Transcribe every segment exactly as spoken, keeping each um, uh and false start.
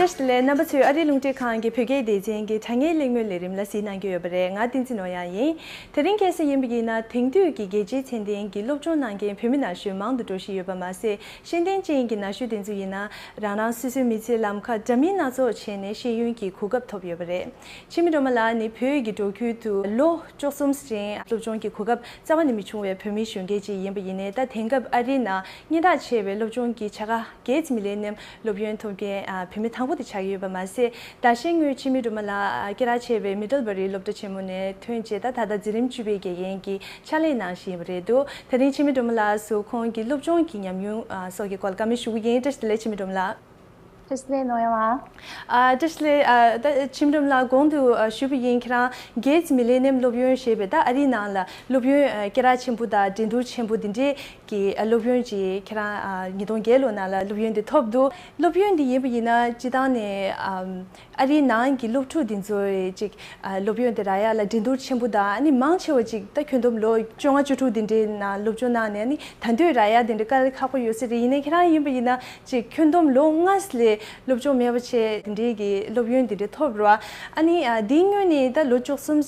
བཀྲ་ཤིས་བདེ་ལེགས། རྣམ་པ་ཚོས་ཨ་རིའི་རླུང་འཕྲིན་ཁང་གི་བོད་སྐད་སྡེ་ཚན་གྱི་དྲ་བརྙན་གླེང་མོལ་ལས་རིམ་ལ་གཟིགས་གནང་གི་ཡོད་པ་རེད། ང་བསྟན་འཛིན་ནོར་གཡང་ཡིན། དེ་རིང་ཁ་སང་ཡིན་པ་ཡིན་ན་དེང་དུས་ཀྱི་རྒྱལ་སྤྱིའི་ཚད་ལྡན་གྱི་སློབ་སྦྱོང་གནང་མཁན་བོད་མི་ན་གཞོན་མང་དུ་འགྲོ་བཞིན་ཡོད་པ་མ་ཟད། ཤེས་ལྡན་ཅན་གྱི་ན་གཞོན་དེ་ཚོ་ཡིན་ན་རང་རང་སོ་སོའི་མི་ཚེའི་ལམ་ཁ་འདྲ་མིན་སྣ་ཚོགས་བྱས་ནས་ཤེས་ཡོན་གྱི་གོ་སྐབས་ཐོབ་ཡོད་པ་རེད། འཆི་མེད་སྒྲོལ་མ་ལགས་ནི་བོད་ཀྱི་འབྲོག་ཁུལ་དུ་ལོ་བཅུ་གསུམ་རིང་སློབ་སྦྱོང་གི་གོ་སྐབས་རྩ་བ་ནས་མི་བྱུང་བའི་བོད་མི་གཞོན་སྐྱེས་ཅིག་ཡིན་པ་ཡིན་ནའི། ད་དེང་སྐབས་ཨ་རིའི་ནང་སྙན་གྲགས་ཆེ་བའི་སློབ་སྦྱོང་གི་བྱ་དགའ་གེ་ཊི་སི་མི་ལེ་ནི་ཡམ་སློབ་ཡོན་ཐོབ་མཁན་ཨ་བུད་མེད་དང་པོ་དེ་ཆགས་ཡོད་པ་མ་ཟད། ཟླ་ཤས་སྔོན་འཆི་མེད་སྒྲོལ་མ་ལགས་ཨ་སྐད་གྲགས་ཆེ་བའི་མི་ཌལ་བྷ་རི་སློབ་གྲྭ་ཆེན་མོ་ནས་ཐོན་རྗེས། ད་ད་ལྟ་འཛིན་རིམ་བཅུ་པའི་དགེ་རྒན་གྱི་ཕྱག་ལས་གནང་བཞིན་ཡོད་པ་རེད་འདུག་དེ་རིང་འཆི་མེད་སྒྲོལ་མ་ལགས་སུ་ཁོང་གི་སློབ་སྦྱོང་གི་ཉམས་མྱོང་ཨ་སོགས་ཀྱི་སྐོར་བཀའ་མོལ་ཞུ་གི་ཡིན། བཀྲ་ཤིས་བདེ་ལེགས་འཆི་མེད་སྒྲོལ་མ་ལགས། བཀྲ་ཤིས་བདེ་ལེགས་ནོར་གཡང་ལགས། ཨ་བཀྲ་ཤིས་བདེ་ལེགས། ཨ་ད་འཆི་མེད་སྒྲོལ་མ་ལགས་གོང་དུ་ཨ་ཞུས་པ་ཡིན། ཁྱེད་རང་གེ་ཊི་སི་མི་ལེ་ནི་ཡམ་སློབ་ཡོན་ཞེས་པའི་ད་ཨ་རིའི་ནང་ལ་སློབ་ཡོན་ཨ་སྐད་གྲགས་ཆེན་པོ་དང་འགྲན་བསྡུར་ཆེན་པོ་འདི་འདྲའི་གི་ཨ་སློབ་ཡོན་ཅིག་ཁྱེད་རང་ཨ་ཉིས་སྟོང་བརྒྱད་ལོ་ནང་ལ་སློབ་ཡོན་དེ་ཐོབ་འདུག་སློབ་ཡོན་འདི་ཡིན་པ་ཡིན་ན་སྤྱིར་བཏང་ནས་ཨམ་ཨ་རིའི་ནང་གི་སློབ་ཕྲུག་འདི་ཚོའི་ཅིག་ཨ་སློབ་ཡོན་དེ་རག་ཡ་ལ་འགྲན་བསྡུར་ཆེན་པོ་དང་། ཨ་ནི་མང་ཆེ་བ་ཅིག་ད་ཁྱོན་བསྡོམས་ལོ་བཅོ་ལྔ་བཅུ་དྲུག་འདི་འདྲའི་ནང་སློབ་སྦྱོང་གནང་ནས། ཨ་ནི་ད་དུང་རག་ཡ་དེ་འདྲ་དཀའ་ལས་ཁག་པོ་ཡོད་ས་རེད། ཡིན་ནའི་ཁྱེད་རང་ཡིན་པ་ཡིན་ན་ཅིག་ཁྱོན་བསྡོམས་ལོ་ལྔ་ལས་སློབ་སྦྱོང་མེད་པ་བྱས་དེ་འདྲའི་གི་སློབ་ཡོན་དེ་འདྲ་ཐོབ་རེད་བ། ཨ་ནི་ཨ་དེའི་སྔོན་ནས་ད་ལོ་བཅུ་གསུམ་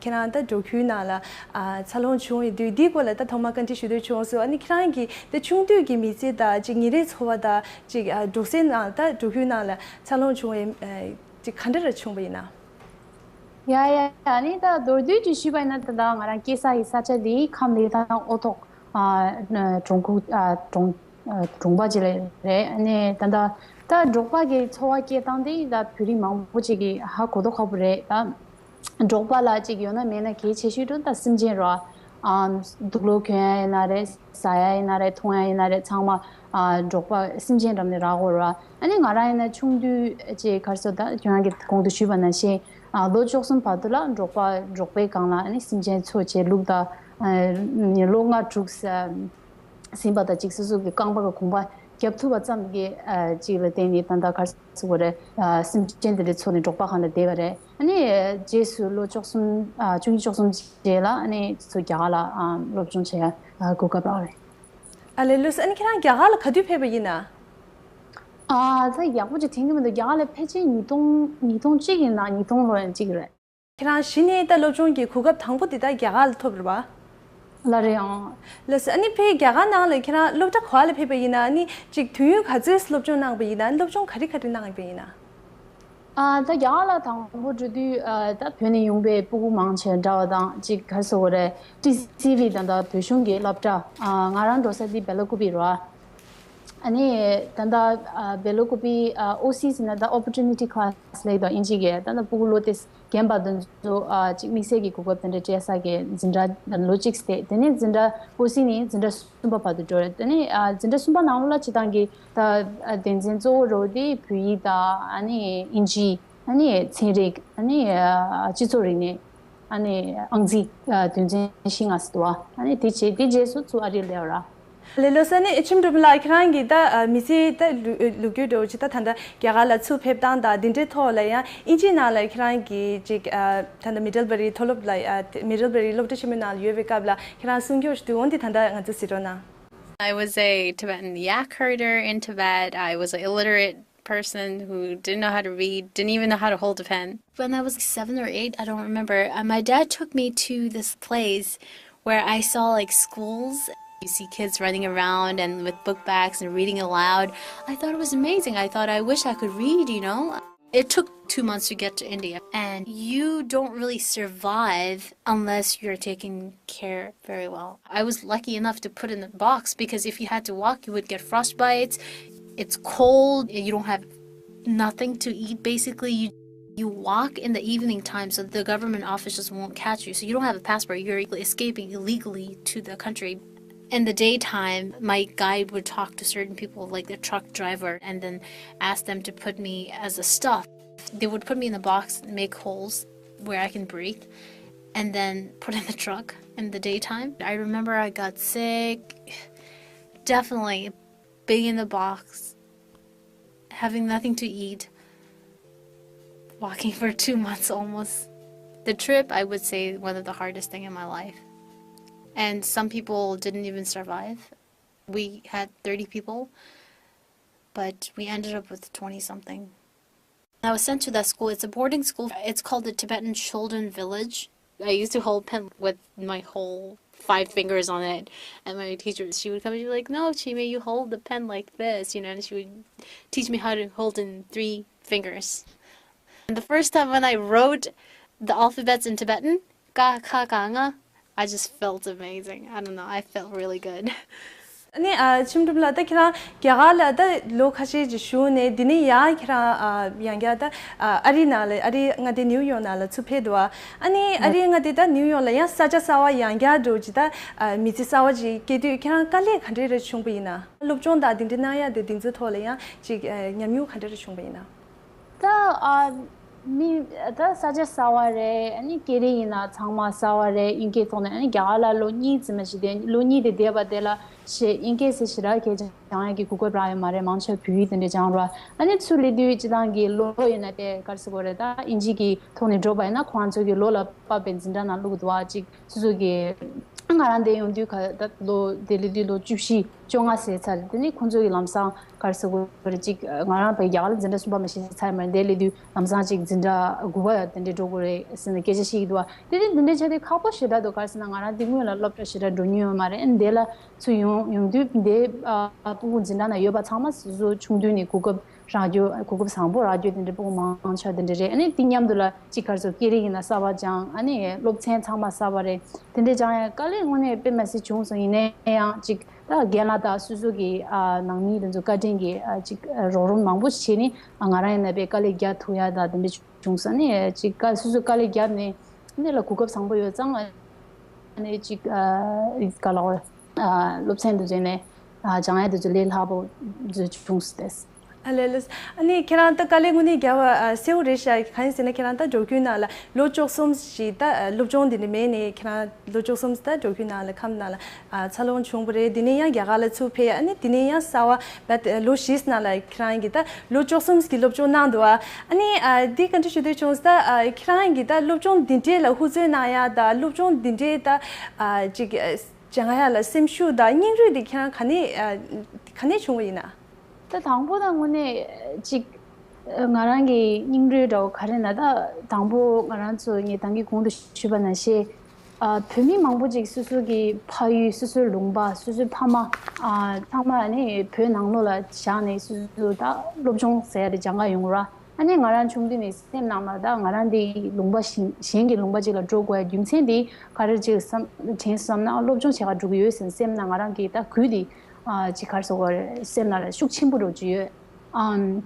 ཁྱེད་རང་ད་འབྲོག་ཁུལ་ནང་ལ་ཨ་འཚར་ལོངས་བྱུང་ཡོད་དུས། འདིའི་སྐོར་ལ་ད་ཐོག་མར་བཀའ་འདྲི་ཞུ་འདོད་བྱུང་སོང་། ཨ་ནི་ཁྱེད་རང་གི་ད་ཆུང་དུས་ཀྱི་མི་ཚེ་དང་ཅིག་ཉིན་རེའི་འཚོ་བ་དང་ཅིག་ཨ་འབྲོག་སའི་ནང་ད་འབྲོག་ཁུལ་ནང་ལ་འཚར་ལོངས་བྱུང་བའི་ཨ་ཅིག་ག་འདྲ་ར་བྱུང་བ་ཡིན་ན། ཡ་ཡ། ཨ་ནི་ད་མདོར་བསྡུས་ཀྱིས་ཞུས་པ་ཡིན་ན། ད་ལྟ་ང་རང་སྐྱེས་ས་ཡི་ས་ཆ་འདི་ཁམས་ལི་ཐང་ཨོ་ཐོག་ཨ་གྲོང་ཁུལ་ཨ་གྲོང་ཨ་གྲོང་པ་ཅིག་ལ་རེད། ཨ་ནི་ད་ལྟ་ད་འབྲོག་པ་གི་འཚོ་བ་སྐྱེལ་སྟངས་འདི་ད་བོད་རིགས་མང་པོ་ཅིག་གིས་ཧ་གོ་ཐོག་ཁག་པོ་རེད། ད་འབྲོག་པ་ལ་ཅིག་ཡོད་ན་མེད་ན་གལ་ཆེ་ཤོས་དེ་ད་སེམས་ཅན་རེད། ཨ་དུག་ལོག་གྱོན་ཡ་ཡིན་ན་རེད། ཟ་ཡ་ཡིན་ན་རེད། འཐུང་ཡ་ཡིན་ན་རེད། ཚང་མ་ཨ་འབྲོག་པ་སེམས་ཅན་འགྲམ་ནས་རག་གོ་ར། ཨ་ནི་ང་རང་ཡིན་ན་ཆུང་དུས་ཅིག་ག་རེ་ཟེར། ད་ཁྱོད་རང་གིས་གོང་དུ་ཞུས་པ་ནང་བཞིན་ཨ་ལོ་བཅུ་གསུམ་བར་དུ་ལ་འབྲོག་པ་འབྲོག་པའི་སྒང་ལ་ཨ་ནི་སེམས་ཅན་འཚོ་བྱས་ལུག་དང་། ཨ་ལོ་ལྔ་དྲུག་ཟིན་པ་དང་གཅིག་སོ་སོ་གི་རྐང་པ་གི་གོམ་པ་རྒྱབ་ཐུབ་པ་ཙམ་གྱིས་ཨ་ཅིག་ལ་བརྟེན་ནས་ད་ལྟ་ག་རེ་ཟེར་དགོས་རེད། ཨ་སེམས་ཅན་དེ་འདྲ་འཚོ་ནས་འབྲོག་པ་སྒང་ལ་བསྡད་པ་རེད། ཨ་ནི་རྗེས་སུ་ལོ་བཅུ་གསུམ་ཨ་བཅུ་གཉིས་བཅུ་གསུམ་རྗེས་ལ་ཨ་ནི་ཚུར་རྒྱ་གར་ལ་ཨ་སློབ་སྦྱོང་བྱེད་ཡ་ཨ་གོ་སྐབས་རག་རེད། ཨ་ལེ་ལོས། ཨ་ནི་ཁྱེད་རང་རྒྱ་གར་ལ་ག་དུས་ཕེབས་པ་ཡིན་ན། ཨ་ད་ཡག་པོ་ཅིག་དྲན་གྱི་མི་འདུག་རྒྱ་གར་ལ་ཕལ་ཆེར་ཉིས་སྟོང་ཉིས་སྟོང་གཅིག་ཡིན་ན་ཉིས་སྟོང་ལོ་ཡང་གཅིག་རེད། ཁྱེད་རང་གཞི་ནས་ད་སློབ་སྦྱོང་གི་གོ་སྐབས་དང་པོ་དེ་ད་རྒྱ་གར་ལ་ཐོབ་རེད་པ། ལ་རེད་ཨང་། ལགས་སོ། ཨ་ནི་ཕའི་རྒྱ་གར་ནང་ལ་ཁྱེད་རང་སློབ་གྲྭ་ག་པ་ལ་ཕེབས་པ་ཡིན་ན། ཨ་ནི་ཅིག་དུས་ཡུན་ག་ཚོད་སློབ་སྦྱོང་གནང་བ་ཡིན་ན། སློབ་སྦྱོང་ག་རེ་ག་རེ་གནང་བ་ཡིན་ན། ཨ་ད་རྒྱ་གར་ལ་དང་པོ་འགྲོ་དུས་ཨ་ད་བོད་ནས་ཡོང་པའི་སྤུ་གུ་མང་ཆེ་འདྲ་བ་དང་ཅིག་ག་རེ་ཟེར་དགོས་རེད། ཊི་སི་ཝི་ད་ལྟ་བོད་གཞུང་གི་སློབ་གྲྭ། ཨ་ང་རང་འགྲོ་ས་འདི་སྦེལ་ཀུ་པི་རེད་བ། ཨ་ནི་ད་ལྟ་ཨ་སྦེལ་ཀུ་པི་ཨ་ཨོ་སི་ཟེར་ན་ད་ཨོ་པོར་ཊུ་ནི་ཊི་ཀི་ལ་སི་ལབ་ཀྱི་འདུག་དབྱིན་ཇི་གི། ད་ལྟ་སྤུ་གུ་ལོ་དེ་རྒན་པ་དེ་ཚོ་ཨ་ཅིག་དམིགས་བསལ་གྱི་གོ་སྐབས་དེ་འདྲ་སྤྲད་ས་གི་འཛིན་གྲྭ་ལོ་གཅིག་བསྡད། དེ་ནས་འཛིན་གྲྭ་ཨོ་སི་ནས་འཛིན་གྲྭ་གསུམ་པ་བར་དུ་འགྲོ་རེད། དེ་ནས་ཨ་འཛིན་གྲྭ་གསུམ་པ་ནང་ལོགས་ལ་སྤྱིར་བཏང་གི་ད་ཨ་སྡེ་ཚན་གཙོ་བོ་རེད་པ། དེ་བོད་ཡིག་དང་། ཨ་ནི་དབྱིན་ཇི། ཨ་ནི་ཨ་ཚན་རིག། ཨ་ནི་ཨ་སྤྱི་ཚོགས་རིག་གནས། ཨ་ནི་ཨང་རྩིས། ཨ་དོན་ཚན་བཞི་ལྔ་ཙམ་འདུག་ཨ་ནི་དེ་རྗེས་དེ་རྗེས་སུ་ཚུར་ཨ་རིར་སླེབས་པ་རེད། ལགས་ལགས་སོ། ཨ་ནི་འཆི་མེད་སྒྲོལ་མ་ལགས། ཁྱེད་རང་གི་ད་ཨ་མི་ཚེའི་ད་ལོ་ལོ་རྒྱུས་འདྲ་བོ་ཅིག་ད་ད་ལྟ་རྒྱ་གར་ལ་ཚུར་ཕེབས་སྟངས་དང་དེ་འདྲའི་ཐོག་ལ། ཡང་དབྱིན་ཇིའི་ནང་ལ་ཁྱེད་རང་གི་ཅིག་ཨ་ད་ལྟ་མི་ཌལ་བྷ་རི་མཐོ་སློབ་ལ། ཨ་མི་ཌལ་བྷ་རི་སློབ་གྲྭ་ཆེན་མོའི་ནང་ལ་ཡོད་པའི་སྐབས་ལ་ཁྱེད་རང་གསུང་རྒྱུ་ཞིག་འདུག་འོན་ཏེ་ད་ལྟ་ང་ཚོ་གཟིགས་རོགས་གནང་། I was a Tibetan yak herder in Tibet. I was an illiterate person who didn't know how to read, didn't even know how to hold a pen. When I was seven or eight, I don't remember, uh, my dad took me to this place where I saw, like, schools. You see kids running around and with book bags and reading aloud. I thought it was amazing. I thought I wish I could read, you know? It took two months to get to India, and you don't really survive unless you're taken care very well. I was lucky enough to put in the box, because if you had to walk, you would get frostbites. It's cold. You don't have nothing to eat, basically. You you walk in the evening time, so the government officials won't catch you. So you don't have a passport. You're escaping illegally to the country. In the daytime, my guide would talk to certain people, like the truck driver, and then ask them to put me as a stuff. They would put me in a box, make holes where I can breathe, and then put in the truck in the daytime. I remember I got sick. Definitely being in the box, having nothing to eat, walking for two months almost. The trip, I would say, one of the hardest thing in my life. And some people didn't even survive. We had thirty people, but we ended up with twenty something. I was sent to that school. It's a boarding school. It's called the Tibetan Children Village. I used to hold pen with my whole five fingers on it. And my teacher, she would come and she'd be like, "No, Chime, you hold the pen like this," you know, and she would teach me how to hold in three fingers. And the first time when I wrote the alphabets in Tibetan, ka, kha, ka, nga, I just felt amazing. I don't know, I felt really good. ཨ་ནི་ཨ་ཁྱིམ་སྒྲུབ་ལགས། ད་ཁྱེད་རང་རྒྱ་གར་ལ་ད་ལོ་ཁ་ཤས་ཅིག་བཞུགས་ནས། འདི་ནས་ཡང་ཁྱེད་རང་ཨ་ཡང་བསྐྱར་ད་ཨ་ཨ་རི་ནང་ལ། ཨ་རིའི་མངའ་སྡེ་ནིའུ་ཡོག་ནང་ལ་ཚུར་ཕེབས་འདུག་ཨ། ཨ་ནི་ཨ་རིའི་མངའ་སྡེ་ད་ནིའུ་ཡོག་ལ་ཡང་ས་ཆ་གསར་པ་ཡང་བསྐྱར་འགྲོ་ཅིག་ད་ཨ་མི་ཚེ་གསར་པ་ཅིག་སྐྱེལ་དུས། ཁྱེད་རང་དཀའ་ལས་ག་འདྲས་རེ་བྱུང་པ་ཡིན་ན། སློབ་སྦྱོང་དང་དེ་འདྲའི་གནང་ཡ་དེ་འདི་ཚོའི་ཐོག་ལ་ཡང་ཅིག་ཨ་ཉམས་མྱོང་ག་འདྲས་རེ་བྱུང་པ་ཡིན་ན། ད་ཨ་མི་ད་ས་ཆ་གསར་པ་རེད། ཨ་ནི་སྐད་རིགས་ཡིན་ན་ཚང་མ་གསར་པ་རེད། དབྱིན་སྐད་ཐོག་ནས། ཨ་ནི་རྒྱ་གར་ལ་ལོ་གཉིས་ཙམ་ཞིག་བསྡད། ལོ་གཉིས་དེ་བསྡད་པ་དེ་ལ་ཞེ་དབྱིན་སྐད་ཟེར་ཞེ་དྲག་གི་སྦྱང་ཡ་གི་གོ་སྐབས་རག་ཡོད་མ་རེད། མང་ཆེ་བ་བོད་ཡིག་དེ་འདྲ་སྦྱང་རོགས། ཨ་ནི་ཚུར་སླེབས་དུས་སྤྱིར་བཏང་གི་ལོ་ཡིན་ན་དེ་ག་རེ་ཟེར་དགོས་རེད། ད་དབྱིན་ཇི་གི་ཐོག་ནས་འགྲོ་བ་ཡིན་ན་ཁོ་རང་ཚོ་གི་ལོ་ལ་དཔག་པའི་འཛིན་གྲྭ་ནང་བླུགས་འདུག་ཨ། ཅིག་སོ་སོ་གི་ང་རང་འདིར་ཡོང་དུས་ག་ད་ལོ་དེ་སླེབས་དུས་ལོ་བཅུ་བཞི་བཅོ་ལྔ་ཟེར་ཚར། དེ་ནས་ཁོང་ཚོ་གི་ལམ་སང་ག་རེ་ཟེར་དགོས་རེད། ཅིག་ང་རང་བས་རྒྱ་གར་ལ་འཛིན་གྲྭ་གསུམ་པ་མ་ཤེས་ཚར་མ་རེད། འདིར་སླེབས་དུས་ལམ་སང་ཅིག་འཛིན་གྲྭ་དགུ་པ་དེ་འདྲས་འགྲོ་དགོས་རེད་ཟེར་ནས་སྐད་ཆ་བཤད་ཀྱི་འདུག་བ། དེ་དེ་འདི་འདྲས་བྱས་ཏེ་ཁག་པོ་ཞེ་དྲག་འདུག་ག་རེ་ཟེར་ན་ང་རང་འདི་སྔོན་ལ་སློབ་གྲྭ་ཞེ་དྲག་འགྲོ་མྱོང་ཡོད་མ་རེད། ཨ་ནི་འདི་ལ་ཚུར་ཡོང་ཡོང་དུས་འདི་ཨ་སྤུ་གུ་འཛིན་གྲྭ་ནང་ཡོད་པ་ཚང་མ་སོ་སོ་ཆུང་དུས་ནས་གོ་སྐབས་རག་རྒྱུ། གོ་སྐབས་བཟང་པོ་རག་རྒྱུ་དེ་འདྲས་སྤུ་གུ་མང་ཆེ་བ་དེ་འདྲས་རེད། ཨ་ནི་དེ་མཉམ་དུ་ལ་ཅིག་ག་རེ་ཟེར། སྐད་རིགས་ཡིན་ན་གསར་པ་སྦྱང་། ཨ་ནི་སློབ་ཚན་ཚང་མ་གསར་པ་རེད། དེ་འདྲས་སྦྱང་ཡ་དཀའ་ལས་དངོས་གནས་དཔེ་མ་སྲིད་བྱུང་སོང་། ཡིན་ན་ཡང་ཅིག་ད་རྒན་ལགས་དང་སོ་སོ་གི་ཨ་ནང་མི་དེ་ཚོ་བཀའ་དྲིན་གྱིས་ཨ་ཅིག་རོགས་རམ་མང་པོ་བྱས་ནས་ཨ་ང་རང་ཡིན་ན་དཔེ་དཀའ་ལས་རྒྱག་ཐུབ་ཡ་ད་དེ་འདྲས་བྱུང་སོང་། ཨ་ནི་ཅིག་དཀའ་སོ་སོ་དཀའ་ལས་བརྒྱབ་ནས་འདི་ལ་གོ་སྐབས་བཟང་པོ་ཡོད་ཙང་། ཨ་ནི་ཅིག་ཨ་ག་ལ་བར་ཨ་སློབ་ཚན་དུ་འཛུལ་ནས་ཨ་སྦྱང་ཡ་དེ་ཚོ་ལས་སླ་པོ་ཚོ་བྱུང་སོང་སྟེ། ཨ་ལས་ལས། ཨ་ནི་ཁྱེད་རང་ད་དཀའ་ལས་དངོས་གནས་རྒྱབ་པ་ཨ་གསལ་པོ་རེད་ཤག་གང་ཡིན་ཟེར་ན་ཁྱེད་རང་ད་འབྲོག་ཁུལ་ནང་ལ་ལོ་བཅུ་གསུམ་ཞིག་ད་ཨ་སློབ་སྦྱོང་འདི་འདྲ་མེད་ནས་ཁྱེད་རང་ལོ་བཅུ་གསུམ་ད་འབྲོག་ཁུལ་ནང་ལ་ཁམས་ནང་ལ་ཨ་འཚར་ལོངས་བྱུང་བ་རེད། དེ་ནས་ཡང་རྒྱ་གར་ལ་ཚུར་ཕེབས། ཨ་ནི་དེ་ནས་ཡང་གསར་པ་ད་ལོ་བཞིའི་ནང་ལ་ཁྱེད་རང་གིས་ད་ལོ་བཅུ་གསུམ་གྱི་སློབ་སྦྱོང་གནང་འདུག་ཨ་ནི་ཨ་འདི་ག་འདྲ་ཞུ་འདོད་བྱུང་། ད་ཨ་ཁྱེད་རང་གིས་ད་སློབ་སྦྱོང་འདི་འདྲས་ལ་ཧུར་བརྩོན་གནང་ཡ་དང་སློབ་སྦྱོང་འདི་འདྲས་ད་ཨ་ཅིག་ཨ་སྦྱང་ཡ་ལ་སེམས་ཤུགས་དང་སྙིང་རུས་འདི་ཁྱེད་རང་ག་ནས་ཨ་ག་ནས་བྱུང་བ་ཡིན་ན། ད་དང་པོ་ད་དངོས་གནས་ཅིག་ང་རང་གི་སྙིང་རུས་འདྲ་བོ་ག་རེ་ན། ད་དང་པོ་ང་རང་ཚོ་ངས་ད་གིན་གོང་དུ་ཞུས་པ་ནང་བཞིན་ཨ་བོད་མི་མང་པོ་ཅིག་སོ་སོ་གི་ཕ་ཡུལ། སོ་སོའི་ལུང་པ། སོ་སོའི་ཕ་མ། ཨ་ཚང་མ་ནི་བོད་ནང་ལོགས་ལ་བཞག་ནས་སོ་སོ་ད་སློབ་སྦྱོང་ཟེར་ཡ་དེ་སྦྱང་ག་ཡོང་ར། ཨ་ནི་ང་རང་ཆུང་དུས་ནས་སེམས་ནང་ལ་ད་ང་རང་འདི་ལུང་པ་གཞན་གཞན་གྱི་ལུང་པ་ཅིག་ལ་འགྲོ་དགོས་ཡ་རྒྱུ་མཚན་དེ་ག་རེ་ཅིག་བསམ་དྲན་བསམ་ན། སློབ་སྦྱོང་བྱེད་ག་འགྲོ་གི་ཡོད་ཟེར་ནས་སེམས་ནང་ང་རང་གི་ད་གུས་དེ་ཨ་ཅིག་ག་རེ་ཟེར་དགོས་རེད། སེམས་ནང་ལ་ཤུགས་ཆེན་པོ་འགྲོ་གི་ཡོད། ཨམ།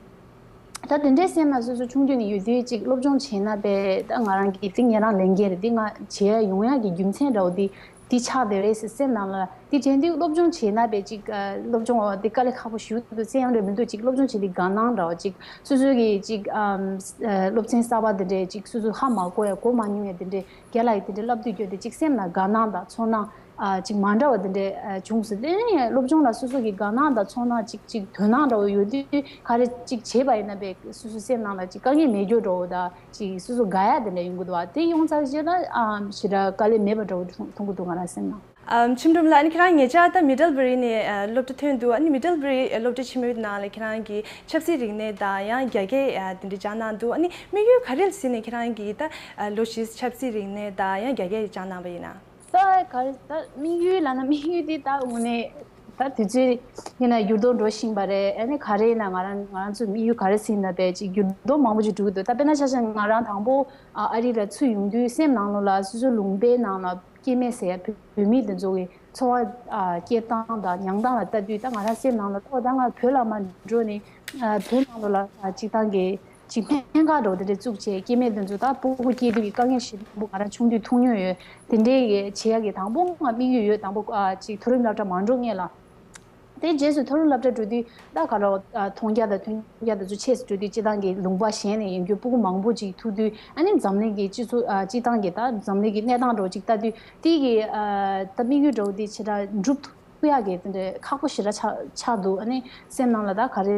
ད་དེ་འདྲའི་སེམས་ནང་སོ་སོ་ཆུང་དུས་ནས་ཡོད་དུས་ཅིག་སློབ་སྦྱོང་བྱས་ན་པས་ད་ང་རང་གི་དེ་ཉན་རང་ལས་འགན་རེད། དེ་ང་བྱེད་ཡ་ཡོང་ཡ་གི་རྒྱུ་མཚན་འདྲ་བོ་དེ་དེ་ཆགས་བསྡད་རེད་ཟེར་སེམས་ནང་ལ། དེ་དྲན་དུས་སློབ་སྦྱོང་བྱས་ན་པས་ཅིག་ཨ་སློབ་སྦྱོང་འོ་དེ་དཀའ་ལས་ཁག་པོ་ཞེ་པོ་འདུག་ཟེར་ཡང་རེད་མི་འདུག་ཅིག་སློབ་སྦྱོང་བྱེད་དུས་དགའ་སྣང་འདྲ་བོ་ཅིག་སོ་སོ་གི་ཅིག་ཨམ་ཨ་སློབ་ཚན་གསར་པ་དེ་འདྲས་ཅིག་སོ་སོ་ཧ་མ་གོ་ཡ་གོ་མ་མྱོང་ཡ་དེ་འདྲས་རྒན་ལགས་ཀྱིས་དེ་འདྲས་བསླབ་དུས་སྐྱོ་དེ་ཅིག་སེམས་ནང་དགའ་སྣང་དང་ཚོར་སྣང་ཨ་ཅིག་མ་འདྲ་བ་དེ་འདྲས་ཨ་བྱུང་སོང་། དེ་ནས་སློབ་སྦྱོང་ལ་སོ་སོ་གི་དགའ་སྣང་དང་ཚོར་སྣང་ཅིག་ཅིག་དོན་སྣང་འདྲ་བོ་ཡོད་དུས་ག་རེ་ཅིག་བྱས་པ་ཡིན་ན་པས་སོ་སོ་སེམས་ནང་ལ་ཅིག་དཀའ་ངལ་མེད་རྒྱུ་འདྲ་བོ་དང་ཅིག་སོ་སོ་དགའ་ཡ་དེ་འདྲ་ཡོང་གི་འདུག་བ། དེ་ཡོང་ཚར་རྗེས་ལ་ཨ་ཞེ་དྲག་དཀའ་ལས་མེད་པ་འདྲ་བོ་མཐོང་མཐོང་གི་འདུག་ང་རང་སེམས་ནང་། ཨམ་ཁྱིམ་སྒྲུབ་ལགས། ཨ་ནི་ཁྱེད་རང་ཉེ་ཆར་ད་མི་ཌལ་བྷ་རི་ནས་ཨ་སློབ་གྲྭ་ཐོན་འདུག་ཨ་ནི་མི་ཌལ་བྷ་རི་སློབ་གྲྭ་ཆེན་མོའི་ནང་ལ་ཁྱེད་རང་གིས་ཆབ་སྲིད་རིག་གནས་དང་ཡང་རྒྱ་སྐད་ཨ་དེ་འདྲ་སྦྱངས་གནང་འདུག་ཨ་ནི་དམིགས་ཡུལ་ག་རེ་ལ་གཟིགས་ནས་ཁྱེད་རང་གིས་ད་ཨ་ལོ་བཞི་ཆབ་སྲིད་རིག་གནས་དང་ཡང་རྒྱ་སྐད་སྦྱངས་གནང་བ་ཡིན་ན། ད་ག་རེ་ད་དམིགས་ཡུལ་ལབ་ན་དམིགས་ཡུལ་དེ་ད་དངོས་གནས་ད་དུས་ཚོད་ཡིན་ན་འགྱུར་ལྡོག་འགྲོ་བཞིན་པ་རེད། ཨ་ནི་ག་རེ་ཡིན་ན་ང་རང་ང་རང་ཚོའི་དམིགས་ཡུལ་ག་རེ་ཟིན་ན་པས་ཅིག་འགྱུར་ལྡོག་མང་པོ་ཅིག་འགྲོ་གི་འདུག་ད་དཔེར་ན་ཆ་བཞག་ང་རང་དང་པོ་ཨ་ཨ་རི་ལ་ཚུར་ཡོང་དུས་སེམས་ནང་ལོགས་ལ་སོ་སོའི་ལུང་པའི་ནང་ལ་སྐྱེ་དམན་ཟེར་ཡ་བོད་བོད་མི་དེ་ཚོ་གི་འཚོ་བ་ཨ་སྐྱེལ་སྟངས་དང་མྱངས་སྟངས་ལ་ལྟ་དུས་ད་ང་རང་སེམས་ནང་ལ་ད་ང་བོད་ལ་མར་འགྲོ་ནས་ཨ་བོད་ནང་ལོགས་ལ་ཨ་སྤྱིར་བཏང་གི་ཅིག་སྨན་ཁང་འདྲ་བོ་དེ་འདྲ་བཙུགས་བྱས་སྐྱེ་དམན་དེ་ཚོ་ད་སྤུ་གུ་སྐྱེས་དུས་ཀྱི་དཀའ་ངལ་ཞེ་པོ་ང་རང་ཆུང་དུས་མཐོང་མྱོང་ཡོད། དེ་འདྲའི་གི་བྱེད་ཡག་གི་དང་པོ་ང་དམིགས་ཡུལ་ཡོད། དང་པོ་ཨ་ཅིག་མཐོ་རིམ་སློབ་གྲྭ་མ་འགྲོ་སྔོན་ལ། དེ་རྗེས་སུ་མཐོ་རིམ་སློབ་གྲྭ་འགྲོ་དུས་ད་ག་རེ་ཨ་མཐོང་རྒྱ་དང་ཐོས་རྒྱ་དེ་ཚོ་ཆེ་སུ་འགྲོ་དུས་སྤྱིར་བཏང་གི་ལུང་པ་གཞན་ནས་ཡོང་རྒྱུ་སྤུ་གུ་མང་པོ་ཅིག་ཐུག་དུས་ཨ་ནི་འཛམ་གླིང་གི་སྤྱི་ཚོགས་ཨ་སྤྱིར་བཏང་གི་ད་འཛམ་གླིང་གི་གནས་སྟངས་འདྲ་བོ་ཅིག་ལྟ་དུས་དེ་གི་ཨ་ད་དམིགས་ཡུལ་འདྲ་བོ་དེ་ཞེ་དྲག་འགྲུབ་ཐུབ་ཡག་གི་དེ་འདྲའི་ཁག་པོ་ཞེ་དྲག་ཆགས་ཆགས་འདུག་ཨ་ནི་སེམས་ནང་ལ་ད་ག་རེ་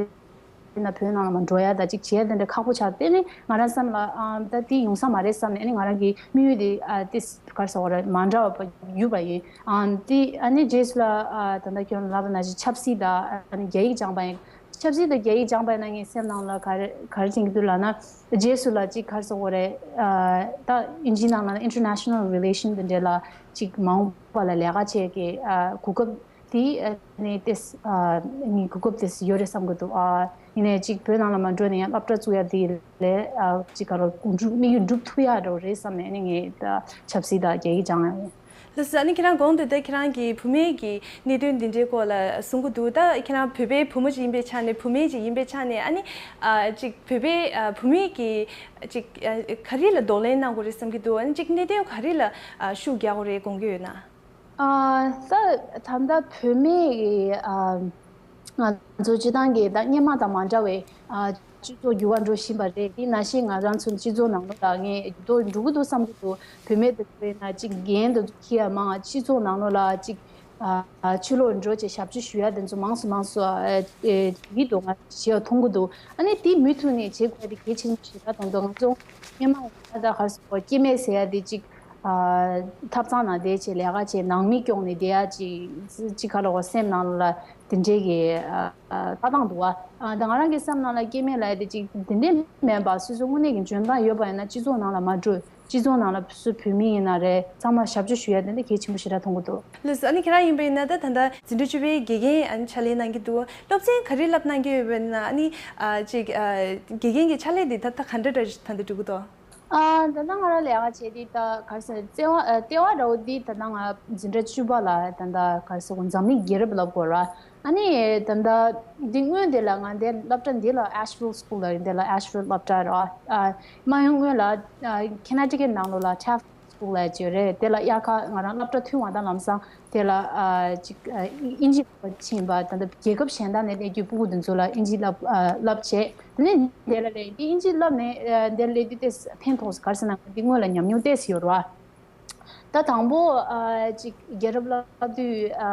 ན་བོད་ནང་ལ་མར་འགྲོ་ཡ་ད་ཅིག་བྱེད་ཡ་དེ་འདྲ་ཁག་པོ་ཆགས། དེ་ནི་ང་རང་བསམ་ལ་ཨ་ད་དེ་ཡོང་ས་མ་རེད་བསམ་ནས་ཨ་ནི་ང་རང་གི་དམིགས་ཡུལ་དེ་ཨ་དེ་ག་རེ་ཟེར་དགོས་རེད། མ་འདྲ་བ་བརྒྱུད་པ་ཡིན། ཨ་དེ་ཨ་ནི་རྗེས་སུ་ལ་ཨ་ད་ལྟ་ཁྱོད་ལབ་པ་ནང་བཞིན་ཆབ་སྲིད་དང་ཨ་ནི་རྒྱ་ཡིག་སྦྱངས་པ་ཡིན། ཆབ་སྲིད་དང་རྒྱ་ཡིག་སྦྱངས་པ་ཡིན་ན་ངའི་སེམས་ནང་ལ་ག་རེ་ག་རེ་དྲན་གྱི་འདུག་ལབ་ན། རྗེས་སུ་ལ་ཅིག་ག་རེ་ཟེར་དགོས་རེད། ཨ། ད་དབྱིན་ཇིའི་ནང་ལ་ན་international relation དེ་འདྲ་ལ་ཅིག་མ་འོངས་པ་ལ་ལས་ཀ་བྱེད་ཀྱི་ཨ་གོ་སྐབས་དེ་ཨ་ནི་ཏེས་ཨ་ནི་གོ་སྐབས་དེ་ཡོད་རེད་བསམ་གྱི་འདུག་ཨ་ཡིན་ནའི་ཅིག་བོད་ནང་ལ་མ་འགྲོ་ནས་ཡང་སློབ་གྲྭ་བཙུགས་ཡ་དེ་ལས་ཨ་ཅིག་ག་རེ་དམིགས་ཡུལ་འགྲུབ་ཐུབ་ཡ་འདྲ་བོ་རེད་བསམ་ནས་ཨ་ནི་ངས་ད་ཆབ་སྲིད་དང་རྒྱ་ཡིག་སྦྱངས་ཡ་ཡིན། ལགས་སོ། ཨ་ནི་ཁྱེད་རང་གོང་དུ་ད་ཁྱེད་རང་གི་བུད་མེད་ཀྱི་གནད་དོན་འདི་འདྲའི་སྐོར་ལ་གསུང་གི་འདུག་ད་ཁྱེད་རང་བོད་པའི་བུ་མོ་ཅིག་ཡིན་པའི་ཆ་ནས། བུད་མེད་ཅིག་ཡིན་པའི་ཆ་ནས། ཨ་ནི་ཨ་ཅིག་བོད་པའི་ཨ་བུད་མེད་ཀྱི་ཅིག་ཨ་ག་རེ་ལ་གདོང་ལེན་གནང་དགོས་རེད་བསམ་གྱི་འདུག་ཨ་ནི་ཅིག་གནད་དོན་ག་རེ་ལ་ཨ་ཤུགས་རྒྱག་དགོས་རེད་དགོངས་ཀྱི་ཡོད་ན། ཨ་ད་ད་ལྟ་བོད་མི་ཨ་ང་ཚོ་སྤྱི་བཏང་གི་ད་སྔོན་མ་དང་མ་འདྲ་བའི་ཨ་སྤྱི་ཚོགས་འགྱུར་བ་འགྲོ་བཞིན་པ་རེད། དེ་ནང་བཞིན་ང་རང་ཚོ་སྤྱི་ཚོགས་ནང་ལོགས་ལ་ངས་འགྱུར་ལྡོག་འགྲོ་གི་འདུག་བསམ་གྱི་འདུག་བུད་མེད་དེ་ཚོ་ཡིན་ན་ཅིག་འགན་དེ་ཚོ་འཁྱེར་ཡ་མང་། སྤྱི་ཚོགས་ནང་ལོགས་ལ་ཅིག་ཨ་ཕྱི་ལོགས་འགྲོ་བྱས་ཞབས་ཕྱི་ཞུ་ཡ་དེ་ཚོ་མང་སུ་མང་སུ་ཨ་ཨེ་ཡིད་དུ་ང་བྱེད་ཡ་མཐོང་གི་འདུག་ཨ་ནི་དེ་མུ་མཐུད་ནས་བྱེད་དགོས་ཡ་དེ་གལ་ཆེན་པོ་ཞེ་དྲག་མཐོང་འདུག་ང་ཚོ་སྔོན་མ་ད་ག་རེ་ཟེར་དགོས། སྐྱེ་དམན་ཟེར་ཡ་དེ་ཅིག་ཨ་ཐབ་ཚང་ནང་བསྡད་བྱས་ལས་ཀ་བྱས། ནང་མི་སྐྱོང་ནས་བསྡད་ཡ་ཅིག་ཅིག་ག་ལ་གོ་སེམས་ནང་ལ་དེ་འདྲའི་གི་ཨ་ཨ་ལྟ་སྟངས་འདུག་བ། ཨ་ད་ང་རང་གི་སེམས་ནང་ལ་སྐྱེ་དམན་ལབ་ཡ་དེ་ཅིག་དེ་འདྲའི་མིན་པ། སོ་སོ་དངོས་གནས་ཀྱི་འཇོན་ཐང་ཡོད་པ་ཡིན་ན་སྤྱི་ཚོགས་ནང་ལ་མ་འགྲོ། སྤྱི་ཚོགས་ནང་ལ་སུ་བོད་མི་ཡིན་ན་རེད། ཚང་མ་ཞབས་ཕྱི་ཞུ་ཡ་དེ་འདྲ་གལ་ཆེན་པོ་ཞེ་དྲག་མཐོང་གི་འདུག་ལགས་སོ། ཨ་ནི་ཁྱེད་རང་ཡིན་པ་ཡིན་ན་ད་ད་ལྟ་འཛིན་གྲྭ་བཅུ་པའི་དགེ་རྒན་ཨ་ནི་ཕྱག་ལས་གནང་གི་འདུག་སློབ་ཚན་ག་རེ་བསླབ་གནང་གི་ཡོད་པ་ཡིན་ན། ཨ་ནི་ཨ་ཅིག་ཨ་དགེ་རྒན་གྱི་ཕྱག་ལས་འདི་ད་ད་ག་འདྲ་འདྲ་ད་ལྟ་འགྲོ་གི་འདུག་ཨ་ད་ལྟ་ང་རང་ལས་ཀ་བྱེད་དུས་ད་ག་རེ་ཟེར། ལྟེ་བ་ཨ་ལྟེ་བ་འདྲ་བོ་འདི་ད་ལྟ་ང་འཛིན་གྲྭ་བཅུ་པ་ལ་ད་ལྟ་ག་རེ་ཟེར་དགོས། འཛམ་གླིང་རྒྱལ་རབས་བསླབ་དགོས་ར། ཨ་ནི་ད་ལྟ་འདི་སྔོན་དེ་ལ་ང་འདི་སློབ་གྲྭ་འདི་ལ་Asheville School ལ་ཡིན། དེ་ལ་Asheville སློབ་གྲྭ་ར། ཨ་མ་ཡང་སྔོན་ལ་ཨ་Connecticut ནང་ལོགས་ལ་Taft School ལ་བྱས་རེད། དེ་ལ་དབྱར་ཁ་ང་རང་སློབ་གྲྭ་ཐོན་བ་དང་ལམ་སང་དེ་ལ་ཨ་ཅིག་ཨ་དབྱིན་ཇི་སློབ་པ་ཕྱིན་པ། ད་ལྟ་རྒྱལ་ཁབ་གཞན་དག་ནས་སླེབས་རྒྱུའི་སྤུ་གུ་དེ་ཚོ་ལ་དབྱིན་ཇི་བསླབ་ཨ་བསླབ་བྱས། དེ་ནས་དེ་ལ་སླེབས་དེ་དབྱིན་ཇི་བསླབ་ནས་ཨ་དེ་ལ་སླེབས་དུས་དེ་ཕན་ཐོགས་ག་རེ་ཟེར་ན་འདི་སྔོན་ལ་ཉམས་མྱོང་ཏོག་ཙམ་ཡོད་རེད་བ། ད་དང་པོ་ཨ་ཅིག་རྒྱལ་རབས་བསླབ་དུས་ཨ་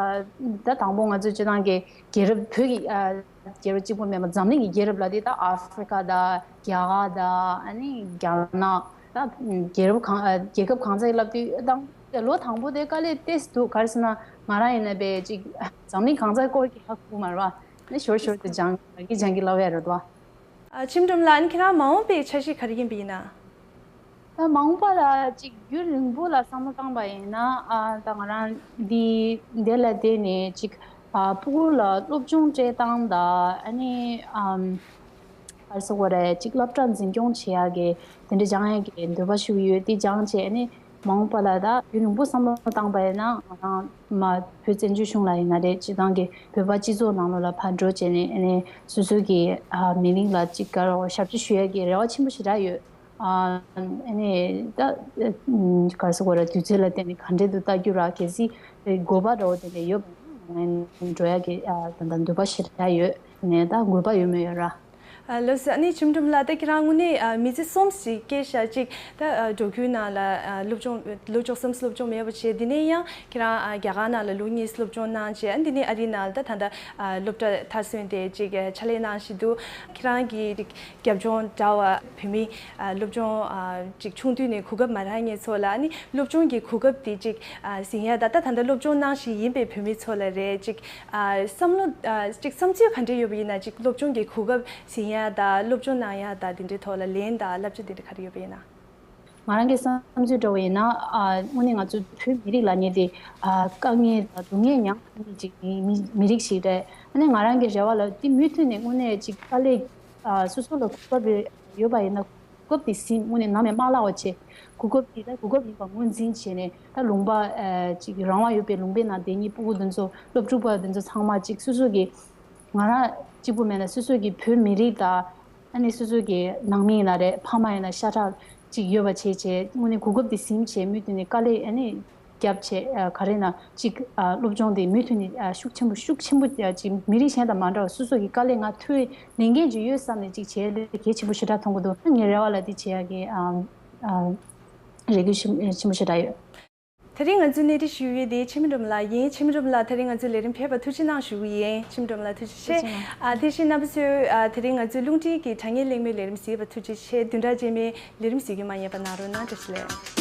ད་དང་པོ་ང་ཚོ་སྤྱི་བཏང་གི་རྒྱལ་རབས་བོད་ཀྱི་ཨ་རྒྱལ་རབས་གཅིག་པོ་མིན་པ་འཛམ་གླིང་གི་རྒྱལ་རབས་ལབ་དུས་ད་ཨ་ཧྥི་རི་ཀ་དང་རྒྱ་གར་དང་ཨ་ནི་རྒྱ་ནག་ད་རྒྱལ་རབས་གང་ཨ་རྒྱལ་ཁབ་གང་ཚང་བསླབ་དུས་དང་ལོ་དང་པོ་དེ་དཀའ་ལས་ཏོག་ཙམ་འདུག་ག་རེ་ཟེར་ན་ང་རང་ཡིན་ན་བས་ཅིག་འཛམ་གླིང་གང་ཚང་སྐོར་གྱི་ཧ་གོ་མ་རེད་བ། ནི་ཞོར་ཞོར་དུ་སྦྱང་གི་སྦྱང་གི་སློབ་ཡ་རེད་བ། ཨ་ཆོས་སྒྲོན་ལགས། ཨ་ནི་ཁྱེད་རང་མ་འོངས་པའི་འཆར་གཞི་ག་རེ་ཡིན་པ་ཡིན་ན། ད་མ་འོངས་པ་ལ་ཅིག་རྒྱུན་རིང་པོ་ལ་བསམ་བློ་བཏང་པ་ཡིན་ན། ཨ་ད་ང་རང་འདི་འདི་ལ་བསྡད་ནས་ཅིག་ཨ་སྤུ་གུ་ལ་སློབ་སྦྱོང་སྤྲད་སྟངས་དང་། ཨ་ནི་ཨམ་ག་རེ་ཟེར་དགོས་རེད། ཅིག་སློབ་གྲྭ་འཛིན་སྐྱོང་བྱེད་ཡག་གི་དེ་འདྲ་སྦྱང་ཡག་གི་འདོད་པ་ཤུགས་ཡོད། དེ་སྦྱངས་བྱས་ཨ་ནི་མ་འོངས་པ་ལ་ད་རྒྱུན་རིང་པོ་བསམ་བློ་བཏང་པ་ཡིན་ན། ང་རང་མ་བོད་བཙན་བྱོལ་གཞུང་ལ་ཡིན་ན་རེད། སྤྱི་བཏང་གི་བོད་པ་སྤྱི་ཚོགས་ནང་ལོགས་ལ་ཕར་འགྲོ་བྱས་ནས་ཨ་ནི་སོ་སོ་གི་ཨ་མི་རིགས་ལ་ཅིག་ག་རེ་ཞབས་ཕྱི་ཞུ་ཡག་གི་རེ་བ་ཆེན་པོ་ཞེ་དྲག་ཡོད། ཨ་ནི་ད་ག་རེ་ཟེར་དགོས་རེད། དུས་ཚོད་ལ་བརྟེན་ནས་ག་འདྲས་འདུག་ལྟ་རྒྱུ་ར། གལ་སྲིད་དགོས་པ་འདྲ་བོ་དེ་འདྲ་ཡོད་པ་ཡིན་ན་ང་འགྲོ་ཡག་གི་ཨ་ད་ལྟ་འདོད་པ་ཞེ་དྲག་ཡོད། ནས་ད་དགོས་པ་ཡོད་མེད་ཡོད་ར། ཨ་ལགས་སོ། ཨ་ནི་ཆོས་སྒྲོན་ལགས། ད་ཁྱེད་རང་དངོས་གནས་ཨ་མི་ཚེ་གསུམ་ཞིག་སྐྱེལ་ཤག་ཅིག་ད་ཨ་འབྲོག་ཁུལ་ནང་ལ་ཨ་སློབ་སྦྱོང་ལོ་བཅུ་གསུམ་སློབ་སྦྱོང་མེད་པ་བྱས། དེ་ནས་ཡང་ཁྱེད་རང་ཨ་རྒྱ་གར་ནང་ལ་ལོ་གཉིས་སློབ་སྦྱོང་གནང་བྱས། ཨ་འདི་ནས་ཨ་རི་ནང་ལ་ད་ད་ལྟ་ཨ་སློབ་གྲྭ་མཐར་སོན་ཏེ་ཅིག་ཨ་ཕྱག་ལས་གནང་བཞིན་འདུག་ཁྱེད་རང་གི་རྒྱབ་ལྗོངས་འདྲ་བ་བོད་མི་ཨ་སློབ་སྦྱོང་ཨ་ཅིག་ཆུང་དུས་ནས་གོ་སྐབས་མ་རག་མཁན་ཚོ་ལ་ཨ་ནི་སློབ་སྦྱོང་གི་གོ་སྐབས་དེ་ཅིག་ཨ་ཟིན་ཡ་ད་ལྟ་ད་ལྟ་སློབ་སྦྱོང་གནང་བཞིན་ཡིན་པའི་བོད་མི་ཚོ་ལ་རེད། ཅིག་ཨ་བསམ་བློ་ཨ་ཅིག་བསམ་ཚུལ་ག་འདྲ་ཡོད་པ་ཡིན་ན། ཅིག་སློབ་སྦྱོང་གི་གོ་སྐབས་ཟིན་ཡ་ད་སློབ་སྦྱོང་གནང་ཡ་ད་དེ་འདྲའི་ཐོག་ལ་ལན་ད་བསླབ་བྱ་དེ་འདྲ་ག་རེ་ཡོད་པ་ཡིན་ན། ང་རང་གི་བསམ་ཚུལ་འདྲ་བོ་ཡིན་ན། ཨ་དངོས་གནས་ང་ཚོ་བོད་མི་རིགས་ལབ་མཁན་དེ་ཨ་དཀའ་ངལ་དང་སྡུག་བསྔལ་མྱངས་མཁན་ཅིག་མི་མི་མི་རིགས་ཤིག་རེད། ཨ་ནི་ང་རང་གི་རེ་བ་ལ་དེ་མུ་མཐུད་ནས་དངོས་གནས་ཅིག་དཀའ་ལས་ཨ་སོ་སོ་ལ་གོ་སྐབས་རེ་ཡོད་པ་ཡིན་ན། གོ་སྐབས་དེ་ཟིན། དངོས་གནས་ནམ་ཡང་མ་བརླག་པ་བྱས། གོ་སྐབས་དེ་ད་གོ་སྐབས་ཡིན་པ་ངོས་འཛིན་བྱས་ནས། ད་ལུང་པ་ཨ་ཅིག་རང་དབང་ཡོད་པའི་ལུང་པའི་ནང་བསྡད་མཁན་སྤུ་གུ་འདི་ཚོ། སློབ་ཕྲུག་པ་འདི་ཚོ་ཚང་མ་ཅིག་སོ་སོ་གི། ང་རང་གཅིག་པུ་མེད་ན་སོ་སོ་གི་བོད་མི་རིགས་དང་། ཨ་ནི་སོ་སོ་གི་ནང་མི་ཡིན་ན་རེད། ཕ་མ་ཡིན་ན་ཤ་ཁྲག་ཅིག་ཡོད་པ་བྱས་བྱས། དངོས་གནས་གོ་སྐབས་དེ་ཟིན་བྱས་མུ་མཐུད་ནས་དཀའ་ལས་ཨ་ནི་རྒྱབ་བྱས། ཨ་ག་རེ་ན་ཅིག་ཨ་སློབ་སྦྱོང་དེ་མུ་མཐུད་ནས་ཨ་ཤུགས་ཆེན་པོ་ཤུགས་ཆེན་པོ་ཨ་ཅིག་མི་རིགས་གཞན་དང་མ་འདྲ་བ་སོ་སོ་གི་དཀའ་ལས་ང་ཐུབ་ལས་མཁན་ཅིག་ཡོད་བསམ་ནས་ཅིག་བྱས་ལས་གལ་ཆེན་པོ་ཞེ་དྲག་མཐོང་གི་འདུག་ངའི་རེ་བ་ལ་དེ་བྱེད་ཡ་གི་ཨ་ཨ་རེ་སྐུལ་ཆེན་ཆེན་པོ་ཞེ་དྲག་ཡོད། དེ་རིང་ང་ཚོས་གནད་འདྲི་ཞུ་ཡུལ་དེ་ཆེ་མི་སྒྲོལ་མ་ལགས་ཡིན། ཆེ་མི་སྒྲོལ་མ་ལགས་དེ་རིང་ང་ཚོའི་ལས་རིམ་ཕེབས་པར་ཐུགས་རྗེ་གནང་ཞུ་གི་ཡིན། ཆེ་མི་སྒྲོལ་མ་ལགས་ཐུགས་རྗེ་ཆེ། ཐུགས་རྗེ་གནང་། ཨ་དེ་བཞིན་རྣམ་པ་ཚོས་ཨ་དེ་རིང་ང་ཚོའི་རླུང་འཕྲིན་གྱི་དྲ་བརྙན་གླེང་མོལ་ལས་རིམ་གཟིགས་པར་ཐུགས་རྗེ་ཆེ། བདུན་ཕྲག་རྗེས་མའི་ལས་རིམ་གཟིགས་རྒྱུ་མ་བསྙེལ་བ་གནང་རོགས་གནང་། བཀྲ་ཤིས་བདེ་ལེགས།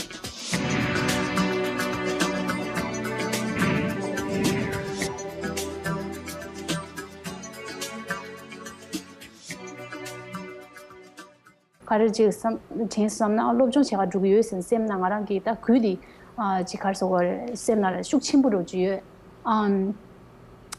ག་རེ་ཅིག་བསམ་དྲན་བསམ་ན་སློབ་སྦྱོང་བྱེད་ག་འགྲོ་གི་ཡོད་ཟེར་སེམས་ནང་ང་རང་གི་ད་གུས་དེ་ཨ་ཅིག་ག་རེ་ཟེར་དགོས་རེད། སེམས་ནང་ལ་ཤུགས་ཆེན་པོ་འགྲོ་གི་ཡོད། ཨམ།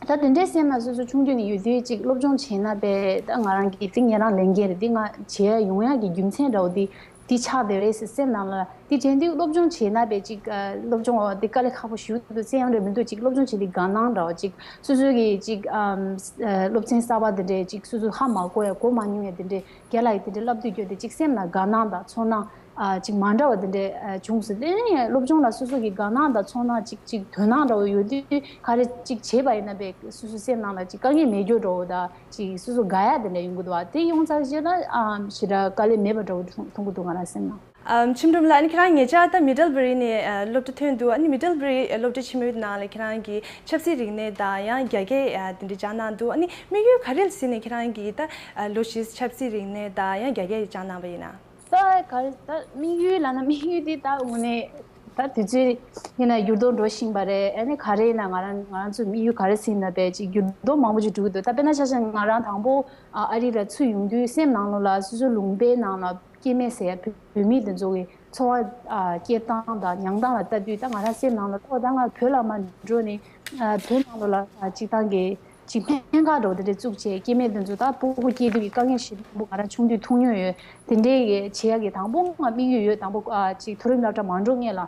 ད་དེ་འདྲའི་སེམས་ནང་སོ་སོ་ཆུང་དུས་ནས་ཡོད་དུས་ཅིག་སློབ་སྦྱོང་བྱས་ན་པས་ད་ང་རང་གི་དེ་ཉན་རང་ལས་འགན་རེད། དེ་ང་བྱེད་ཡ་ཡོང་ཡ་གི་རྒྱུ་མཚན་འདྲ་བོ་དེ་དེ་ཆགས་བསྡད་རེད་ཟེར་སེམས་ནང་ལ་དེ་དྲན་དུས་སློབ་སྦྱོང་བྱས་ན་པས་ཅིག་ཨ་སློབ་སྦྱོང་འོ་དེ་དཀའ་ལས་ཁག་པོ་ཞེ་པོ་འདུག་ཚེ་ཡང་རེད་མི་འདུག་ཅིག་སློབ་སྦྱོང་བྱེད་དུས་དགའ་སྣང་འདྲ་བོ་ཅིག་སོ་སོ་གི་ཅིག་ཨམ་ཨ་སློབ་ཚན་གསར་པ་དེ་འདྲས་ཅིག་སོ་སོ་ཧ་མ་གོ་ཡ་གོ་མ་མྱོང་ཡ་དེ་འདྲས་རྒན་ལགས་ཀྱིས་དེ་འདྲས་བསླབ་དུས་སྐྱོ་དེ་ཅིག་སེམས་ལ་དགའ་སྣང་དང་ཚོར་སྣང་ཨ་ཅིག་མ་འདྲ་བ་དེ་འདྲས་ཨ་བྱུང་སོང་། དེ་ནས་སློབ་སྦྱོང་ལ་སོ་སོ་གི་དགའ་སྣང་དང་ཚོར་སྣང་ཅིག་ཅིག་དོན་སྣང་འདྲ་བོ་ཡོད་དུས་ག་རེ་ཅིག་བྱས་པ་ཡིན་ན་པས་སོ་སོ་སེམས་ནང་ལ་ཅིག་དཀའ་ངལ་མེད་རྒྱུ་འདྲ་བོ་དང་ཅིག་སོ་སོ་དགའ་ཡ་དེ་འདྲས་ཡོང་གི་འདུག་བ། དེ་ཡོང་ཚར་རྗེས་ལ་ཨ་ཞེ་དྲག་དཀའ་ལས་མེད་པ་འདྲ་བོ་མཐོང་མཐོང་གི་འདུག་ང་རང་སེམས་ནང་། ཨམ། ཆིམ་སྒྲོམ་ལགས། ཨ་ནི་ཁྱེད་རང་ཉེ་ཆར་ད་མི་ཌལ་བྷ་རི་ནས་ཨ་སློབ་གྲྭ་ཐོན་འདུག་ཨ་ནི་མི་ཌལ་བྷ་རི་ཨ་སློབ་གྲྭ་ཆེན་མོའི་ནང་ལ་ཁྱེད་རང་གིས་ཆབ་སྲིད་རིག་གནས་དང་ཡང་རྒྱ་སྐད་ཨ་དེ་འདྲ་སྦྱངས་གནང་འདུག་ཨ་ནི་དམིགས་ཡུལ་ག་རེ་ལ་གཟིགས་ནས་ཁྱེད་རང་གིས་ད་ཨ་ལོ་བཞི་ཆབ་སྲིད་རིག་གནས་དང་ཡང་རྒྱ་སྐད་སྦྱངས་གནང་བ་ཡིན་ན། ད་ག་རེ་ད་དམིགས་ཡུལ་ལབ་ན་དམིགས་ཡུལ་དེ་ད་དངོས་གནས་ད་དུས་ཚོད་ཡིན་ན་འགྱུར་ལྡོག་འགྲོ་བཞིན་པ་རེད། ཨ་ནི་ག་རེ་ཡིན་ན་ང་རང་ང་རང་ཚོའི་དམིགས་ཡུལ་ག་རེ་ཟིན་ན་པས་ཅིག་འགྱུར་ལྡོག་མང་པོ་ཅིག་འགྲོ་གི་འདུག་ད་དཔེར་ན་ཆ་བཞག་ང་རང་དང་པོ་ཨ་ཨ་རི་ལ་ཚུར་ཡོང་དུས་སེམས་ནང་ལོགས་ལ་སོ་སོའི་ལུང་པའི་ནང་ལ་སྐྱེ་དམན་ཟེར་ཡ་བོད་བོད་མི་དེ་ཚོ་གི་འཚོ་བ་ཨ་སྐྱེལ་སྟངས་དང་མྱངས་སྟངས་ལ་ལྟ་དུས་ད་ང་རང་སེམས་ནང་ལ་ཨོ་ད་ང་བོད་ལ་མ་འགྲོ་ནས་ཨ་བོད་ནང་ལོགས་ལ་ཨ་སྤྱིར་བཏང་གི་ཅིག་སྨན་ཁང་འདྲ་བོ་དེ་འདྲ་བཙུགས་བྱས་སྐྱེ་དམན་དེ་ཚོ་ད་སྤུ་གུ་སྐྱེས་དུས་ཀྱི་དཀའ་ངལ་ཞེ་པོ་ང་རང་ཆུང་དུས་མཐོང་མྱོང་ཡོད། དེ་འདྲའི་གི་བྱེད་ཡ་གི་དང་པོ་ང་དམིགས་ཡུལ་ཡོད། དང་པོ་ཨ་ཅིག་མཐོ་རིམ་སློབ་གྲྭ་མ་འགྲོ་སྔོན་ལ།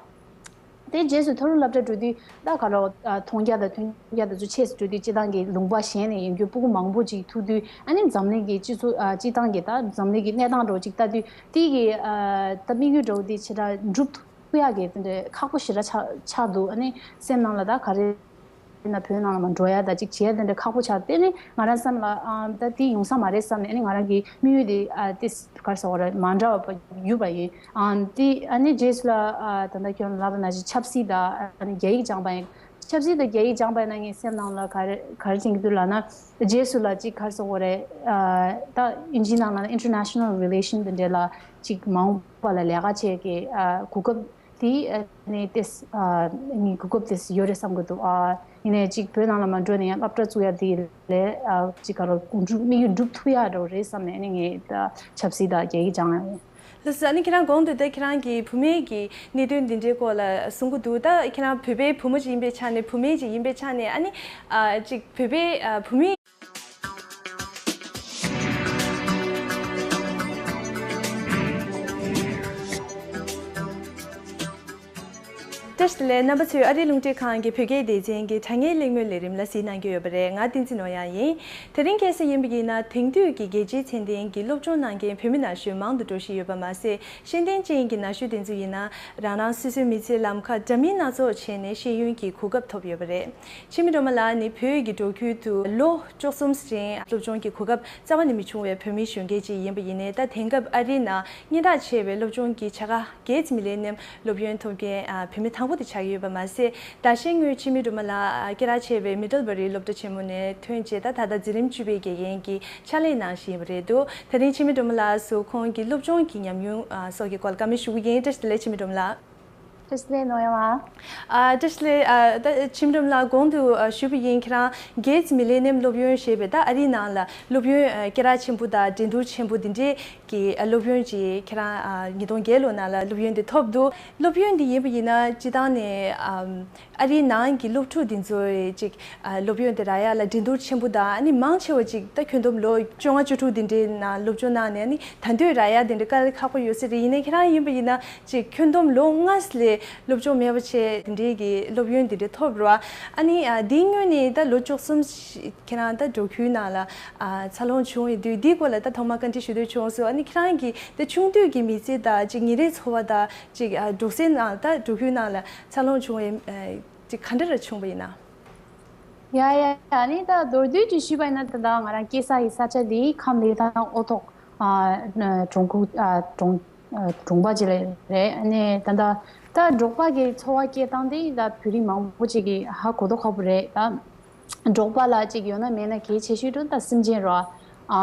དེ་རྗེས་སུ་མཐོ་རིམ་སློབ་གྲྭ་འགྲོ་དུས་ད་ག་རེ་ཨ་མཐོང་རྒྱ་དང་ཐོས་རྒྱ་དེ་ཚོ་ཆེ་སུ་འགྲོ་དུས་སྤྱིར་བཏང་གི་ལུང་པ་གཞན་ནས་ཡོང་རྒྱུ་སྤུ་གུ་མང་པོ་ཅིག་ཐུག་དུས་ཨ་ནི་འཛམ་གླིང་གི་སྤྱི་ཚོགས་ཨ་སྤྱིར་བཏང་གི་ད་འཛམ་གླིང་གི་གནས་སྟངས་འདྲ་བོ་ཅིག་ལྟ་དུས་དེ་གི་ཨ་ད་དམིགས་ཡུལ་འདྲ་བོ་དེ་ཆེ་དྲགས་འགྲུབ་ཐུབ་ཡག་གི་དེ་འདྲའི་ཁག་པོ་ཞེ་དྲག་ཆགས་ཆགས་འདུག་ཨ་ནི་སེམས་ནང་ལ་ད་ག་རེ་ཡིན་ན་བོད་ནང་ལ་མ་འགྲོ་ཡ་ད་ཅིག་བྱེད་ཡ་དེ་འདྲ་ཁག་པོ་ཆགས། དེ་ནི་ང་རང་བསམ་ལ་ཨ་ད་དེ་ཡོང་ས་མ་རེད་བསམ་ནས་ཨ་ནི་ང་རང་གི་དམིགས་ཡུལ་དེ་ཨ་དེ་ག་རེ་ཟེར་དགོས་རེད། མ་འདྲ་བ་བརྒྱུད་པ་ཡིན། ཨ་དེ་ཨ་ནི་རྗེས་སུ་ལ་ཨ་ད་ལྟ་ཁྱོད་ལབ་པ་ནང་བཞིན་ཆབ་སྲིད་དང་ཨ་ནི་རྒྱ་ཡིག་སྦྱངས་པ་ཡིན། ཆབ་སྲིད་དང་རྒྱ་ཡིག་སྦྱངས་པ་ཡིན་ན་ངའི་སེམས་ནང་ལ་ག་རེ་ག་རེ་དྲན་གྱི་འདུག་ལབ་ན། རྗེས་སུ་ལ་ཅིག་ག་རེ་ཟེར་དགོས་རེད། ཨ་ད་དབྱིན་ཇིའི་ནང་ལ་international relation དེ་འདྲ་ལ་ཅིག་མ་འོངས་པ་ལ་ལས་ཀ་བྱེད་ཀྱི་ཨ་གོ་སྐབས་དེ་ཨ་ནི་ཏེས་ཨ་ནི་གོ་སྐབས་དེ་ཡོད་རེད་བསམ་གྱི་འདུག་ཨ་ཡིན་ནའི་ཅིག་བོད་ནང་ལ་མ་འགྲོ་ནས་ཡང་སློབ་གྲྭ་བཙུགས་ཡ་དེ་ལས་ཨ་ཅིག་ག་རེ་འགྲུབ་དམིགས་ཡུལ་འགྲུབ་ཐུབ་ཡ་འདྲ་བོ་རེད་བསམ་ནས་ཨ་ནི་ངས་ད་ཆབ་སྲིད་དང་རྒྱ་ཡིག་སྦྱངས་ཡ་ཡིན། ལགས་སོ། ཨ་ནི་ཁྱེད་རང་གོང་དུ་ད་ཁྱེད་རང་གིས་བུད་མེད་ཀྱི་གནད་དོན་འདི་འདྲའི་སྐོར་ལ་གསུང་གི་འདུག་ད་ཁྱེད་རང་བོད་པའི་བུ་མོ་ཅིག་ཡིན་པའི་ཆ་ནས་བུད་མེད་ཅིག་ཡིན་པའི་ཆ་ནས་ཨ་ནི་ཨ་ཅིག་བོད་པའི་ཨ་བུད་མེད། བཀྲ་ཤིས་བདེ་ལེགས། རྣམ་པ་ཚོས་ཨ་རིའི་རླུང་འཕྲིན་ཁང་གི་བོད་སྐད་སྡེ་ཚན་གྱི་དྲ་བརྙན་གླེང་མོལ་ལས་རིམ་ལ་གཟིགས་གནང་གི་ཡོད་པ་རེད། ང་བསྟན་འཛིན་ནོར་གཡང་ཡིན། དེ་རིང་ཁ་སང་ཡིན་པ་ཡིན་ན་དེང་དུས་ཀྱི་རྒྱལ་སྤྱིའི་ཚད་ལྡན་གྱི་སློབ་སྦྱོང་གནང་མཁན་བུད་མེད་ན་གཞོན་མང་དུ་འགྲོ་བཞིན་ཡོད་པ་མ་ཟད། ཤེས་ལྡན་ཅན་གྱི་ན་གཞོན་དེ་ཚོ་ཡིན་ན་རང་རང་སོ་སོའི་མི་ཚེའི་ལམ་ཁ་འདྲ་མིན་སྣ་ཚོགས་བྱས་ནས་ཤེས་ཡོན་གྱི་གོ་སྐབས་ཐོབ་ཡོད་པ་རེད། འཆི་མེད་སྒྲོལ་མ་ལགས་ནི་བོད་ཀྱི་འབྲོག་ཁུལ་དུ་ལོ་བཅུ་གསུམ་རིང་སློབ་སྦྱོང་གི་གོ་སྐབས་རྩ་བ་ནས་མི་བྱུང་བའི་བོད་མི་གཞོན་སྐྱེས་ཅིག་ཡིན་པ་ཡིན་ནའི་ད་དེང་སྐབས་ཨ་རིའི་ནང་སྙན་གྲགས་ཆེ་བའི་སློབ་སྦྱོང་གི་བྱ་དགའ་Gates Millennium སློབ་ཡོན་ཐོབ་མཁན་ཨ་བུད་མེད་དང་པོ་དེ་ཆགས་ཀྱི་ཡོད་པ་མ་ཟད། ཟླ་ཤས་སྔོན་འཆི་མེད་སྒྲོལ་མ་ལགས་ཨ་སྐད་གྲགས་ཆེ་བའི་Middlebury སློབ་གྲྭ་ཆེན་མོ་ནས་ཐོན་རྗེས་ད་ད་ལྟ་འཛིན་རིམ་བཅུ་པའི་དགེ་རྒན་གྱི་ཕྱག་ལས་གནང་བཞིན་ཡོད་པ་རེད་འདུག་ད་རིང་འཆི་མེད་སྒྲོལ་མ་ལགས་སུ་ཁོང་གི་སློབ་སྦྱོང་གི་ཉམས་མྱོང་ཨ་སོགས་ཀྱི་སྐོར་བཀའ་མོལ་ཞུ་གི་ཡིན། བཀྲ་ཤིས་བདེ་ལེགས་འཆི་མེད་སྒྲོལ་མ་ལགས། བཀྲ་ཤིས་བདེ་ལེགས་ནོར་གཡང་ལགས། ཨ་བཀྲ་ཤིས་བདེ་ལེགས། ཨ་ད་འཆི་མེད་སྒྲོལ་མ་ལགས་གོང་དུ་ཨ་ཞུས་པ་ཡིན། ཁྱེད་རང་Gates Millennium སློབ་ཡོན་ཞེས་པའི་ད་ཨ་རིའི་ནང་ལ་སློབ་ཡོན་ཨ་སྐད་གྲགས་ཆེན་པོ་དང་འགྲན་བསྡུར་ཆེན་པོ་འདི་འདྲའི་གི་ཨ་སློབ་ཡོན་ཅིག་ཁྱེད་རང་ཨ་ཉིས་སྟོང་བརྒྱད་ལོ་ནང་ལ་སློབ་ཡོན་དེ་ཐོབ་འདུག་སློབ་ཡོན་འདི་ཡིན་པ་ཡིན་ན་སྤྱིར་བཏང་ནས་ཨམ་ཨ་རིའི་ནང་གི་སློབ་ཕྲུག་འདི་ཚོའི་ཅིག་ཨ་སློབ་ཡོན་དེ་རག་ཡ་ལ་འགྲན་བསྡུར་ཆེན་པོ་དང་ཨ་ནི་མང་ཆེ་བ་ཅིག་ད་ཁྱོན་བསྡོམས་ལོ་བཅོ་ལྔ་བཅུ་དྲུག་འདི་འདྲའི་ནང་སློབ་སྦྱོང་གནང་ནས་ཨ་ནི་ད་འདོད་རག་ཡ་དེ་འདྲ་དཀའ་ལས་ཁག་པོ་ཡོད་ས་རེད། ཡིན་ནའི་ཁྱེད་རང་ཡིན་པ་ཡིན་ན་ཅིག་ཁྱོན་བསྡོམས་ལོ་ལྔ་ལས་སློབ་སྦྱོང་མེད་པ་བྱས་དེ་འདྲའི་གི་སློབ་ཡོན་དེ་འདྲ་ཐོབ་རེད་བ། ཨ་ནི་ཨ་དེའི་སྔོན་ནས་ད་ལོ་བཅུ་གསུམ་ཁྱེད་རང་ད་འབྲོག་ཁུལ་ནང་ལ་ཨ་འཚར་ལོངས་བྱུང་ཡོད་དུས་འདིའི་སྐོར་ལ་ད་ཐོག་མར་བཀའ་འདྲི་ཞུ་འདོད་བྱུང་སོང་། ཨ་ནི་ཁྱེད་རང་གི་ད་ཆུང་དུས་ཀྱི་མི་ཚེ་དང་ཅིག་ཉིན་རེའི་འཚོ་བ་དང་ཅིག་ཨ་འབྲོག་སའི་ནང་ད་འབྲོག་ཁུལ་ནང་ལ་འཚར་ལོངས་བྱུང་བའི་ཨ་ཅིག་ག་འདྲ་ར་བྱུང་བ་ཡིན་ན། ཡ་ཡ་ཡ། ཨ་ནི་ད་མདོར་བསྡུས་ཅིག་ཞུས་པ་ཡིན་ན་ད་ལྟ་ང་རང་སྐྱེས་ས་ཡི་ས་ཆ་འདི་ཁམས་ལི་ཐང་ཨོ་ཐོག་ཨ་གྲོང་ཁུལ་ཨ་གྲོང་ཨ་གྲོང་པ་ཅིག་ལ་རེད། ཨ་ནི་ད་ལྟ་ད་འབྲོག་པ་གི་འཚོ་བ་སྐྱེལ་སྟངས་འདི་ད་བོད་རིགས་མང་པོ་ཅིག་གིས་ཧ་གོ་རྟོགས་ཁག་པོ་རེད། ད་འབྲོག་པ་ལ་ཅིག་ཡོད་ན་མེད་ན་གལ་ཆེ་ཤོས་དེ་ད་སེམས་ཅན་རེད། ཨ་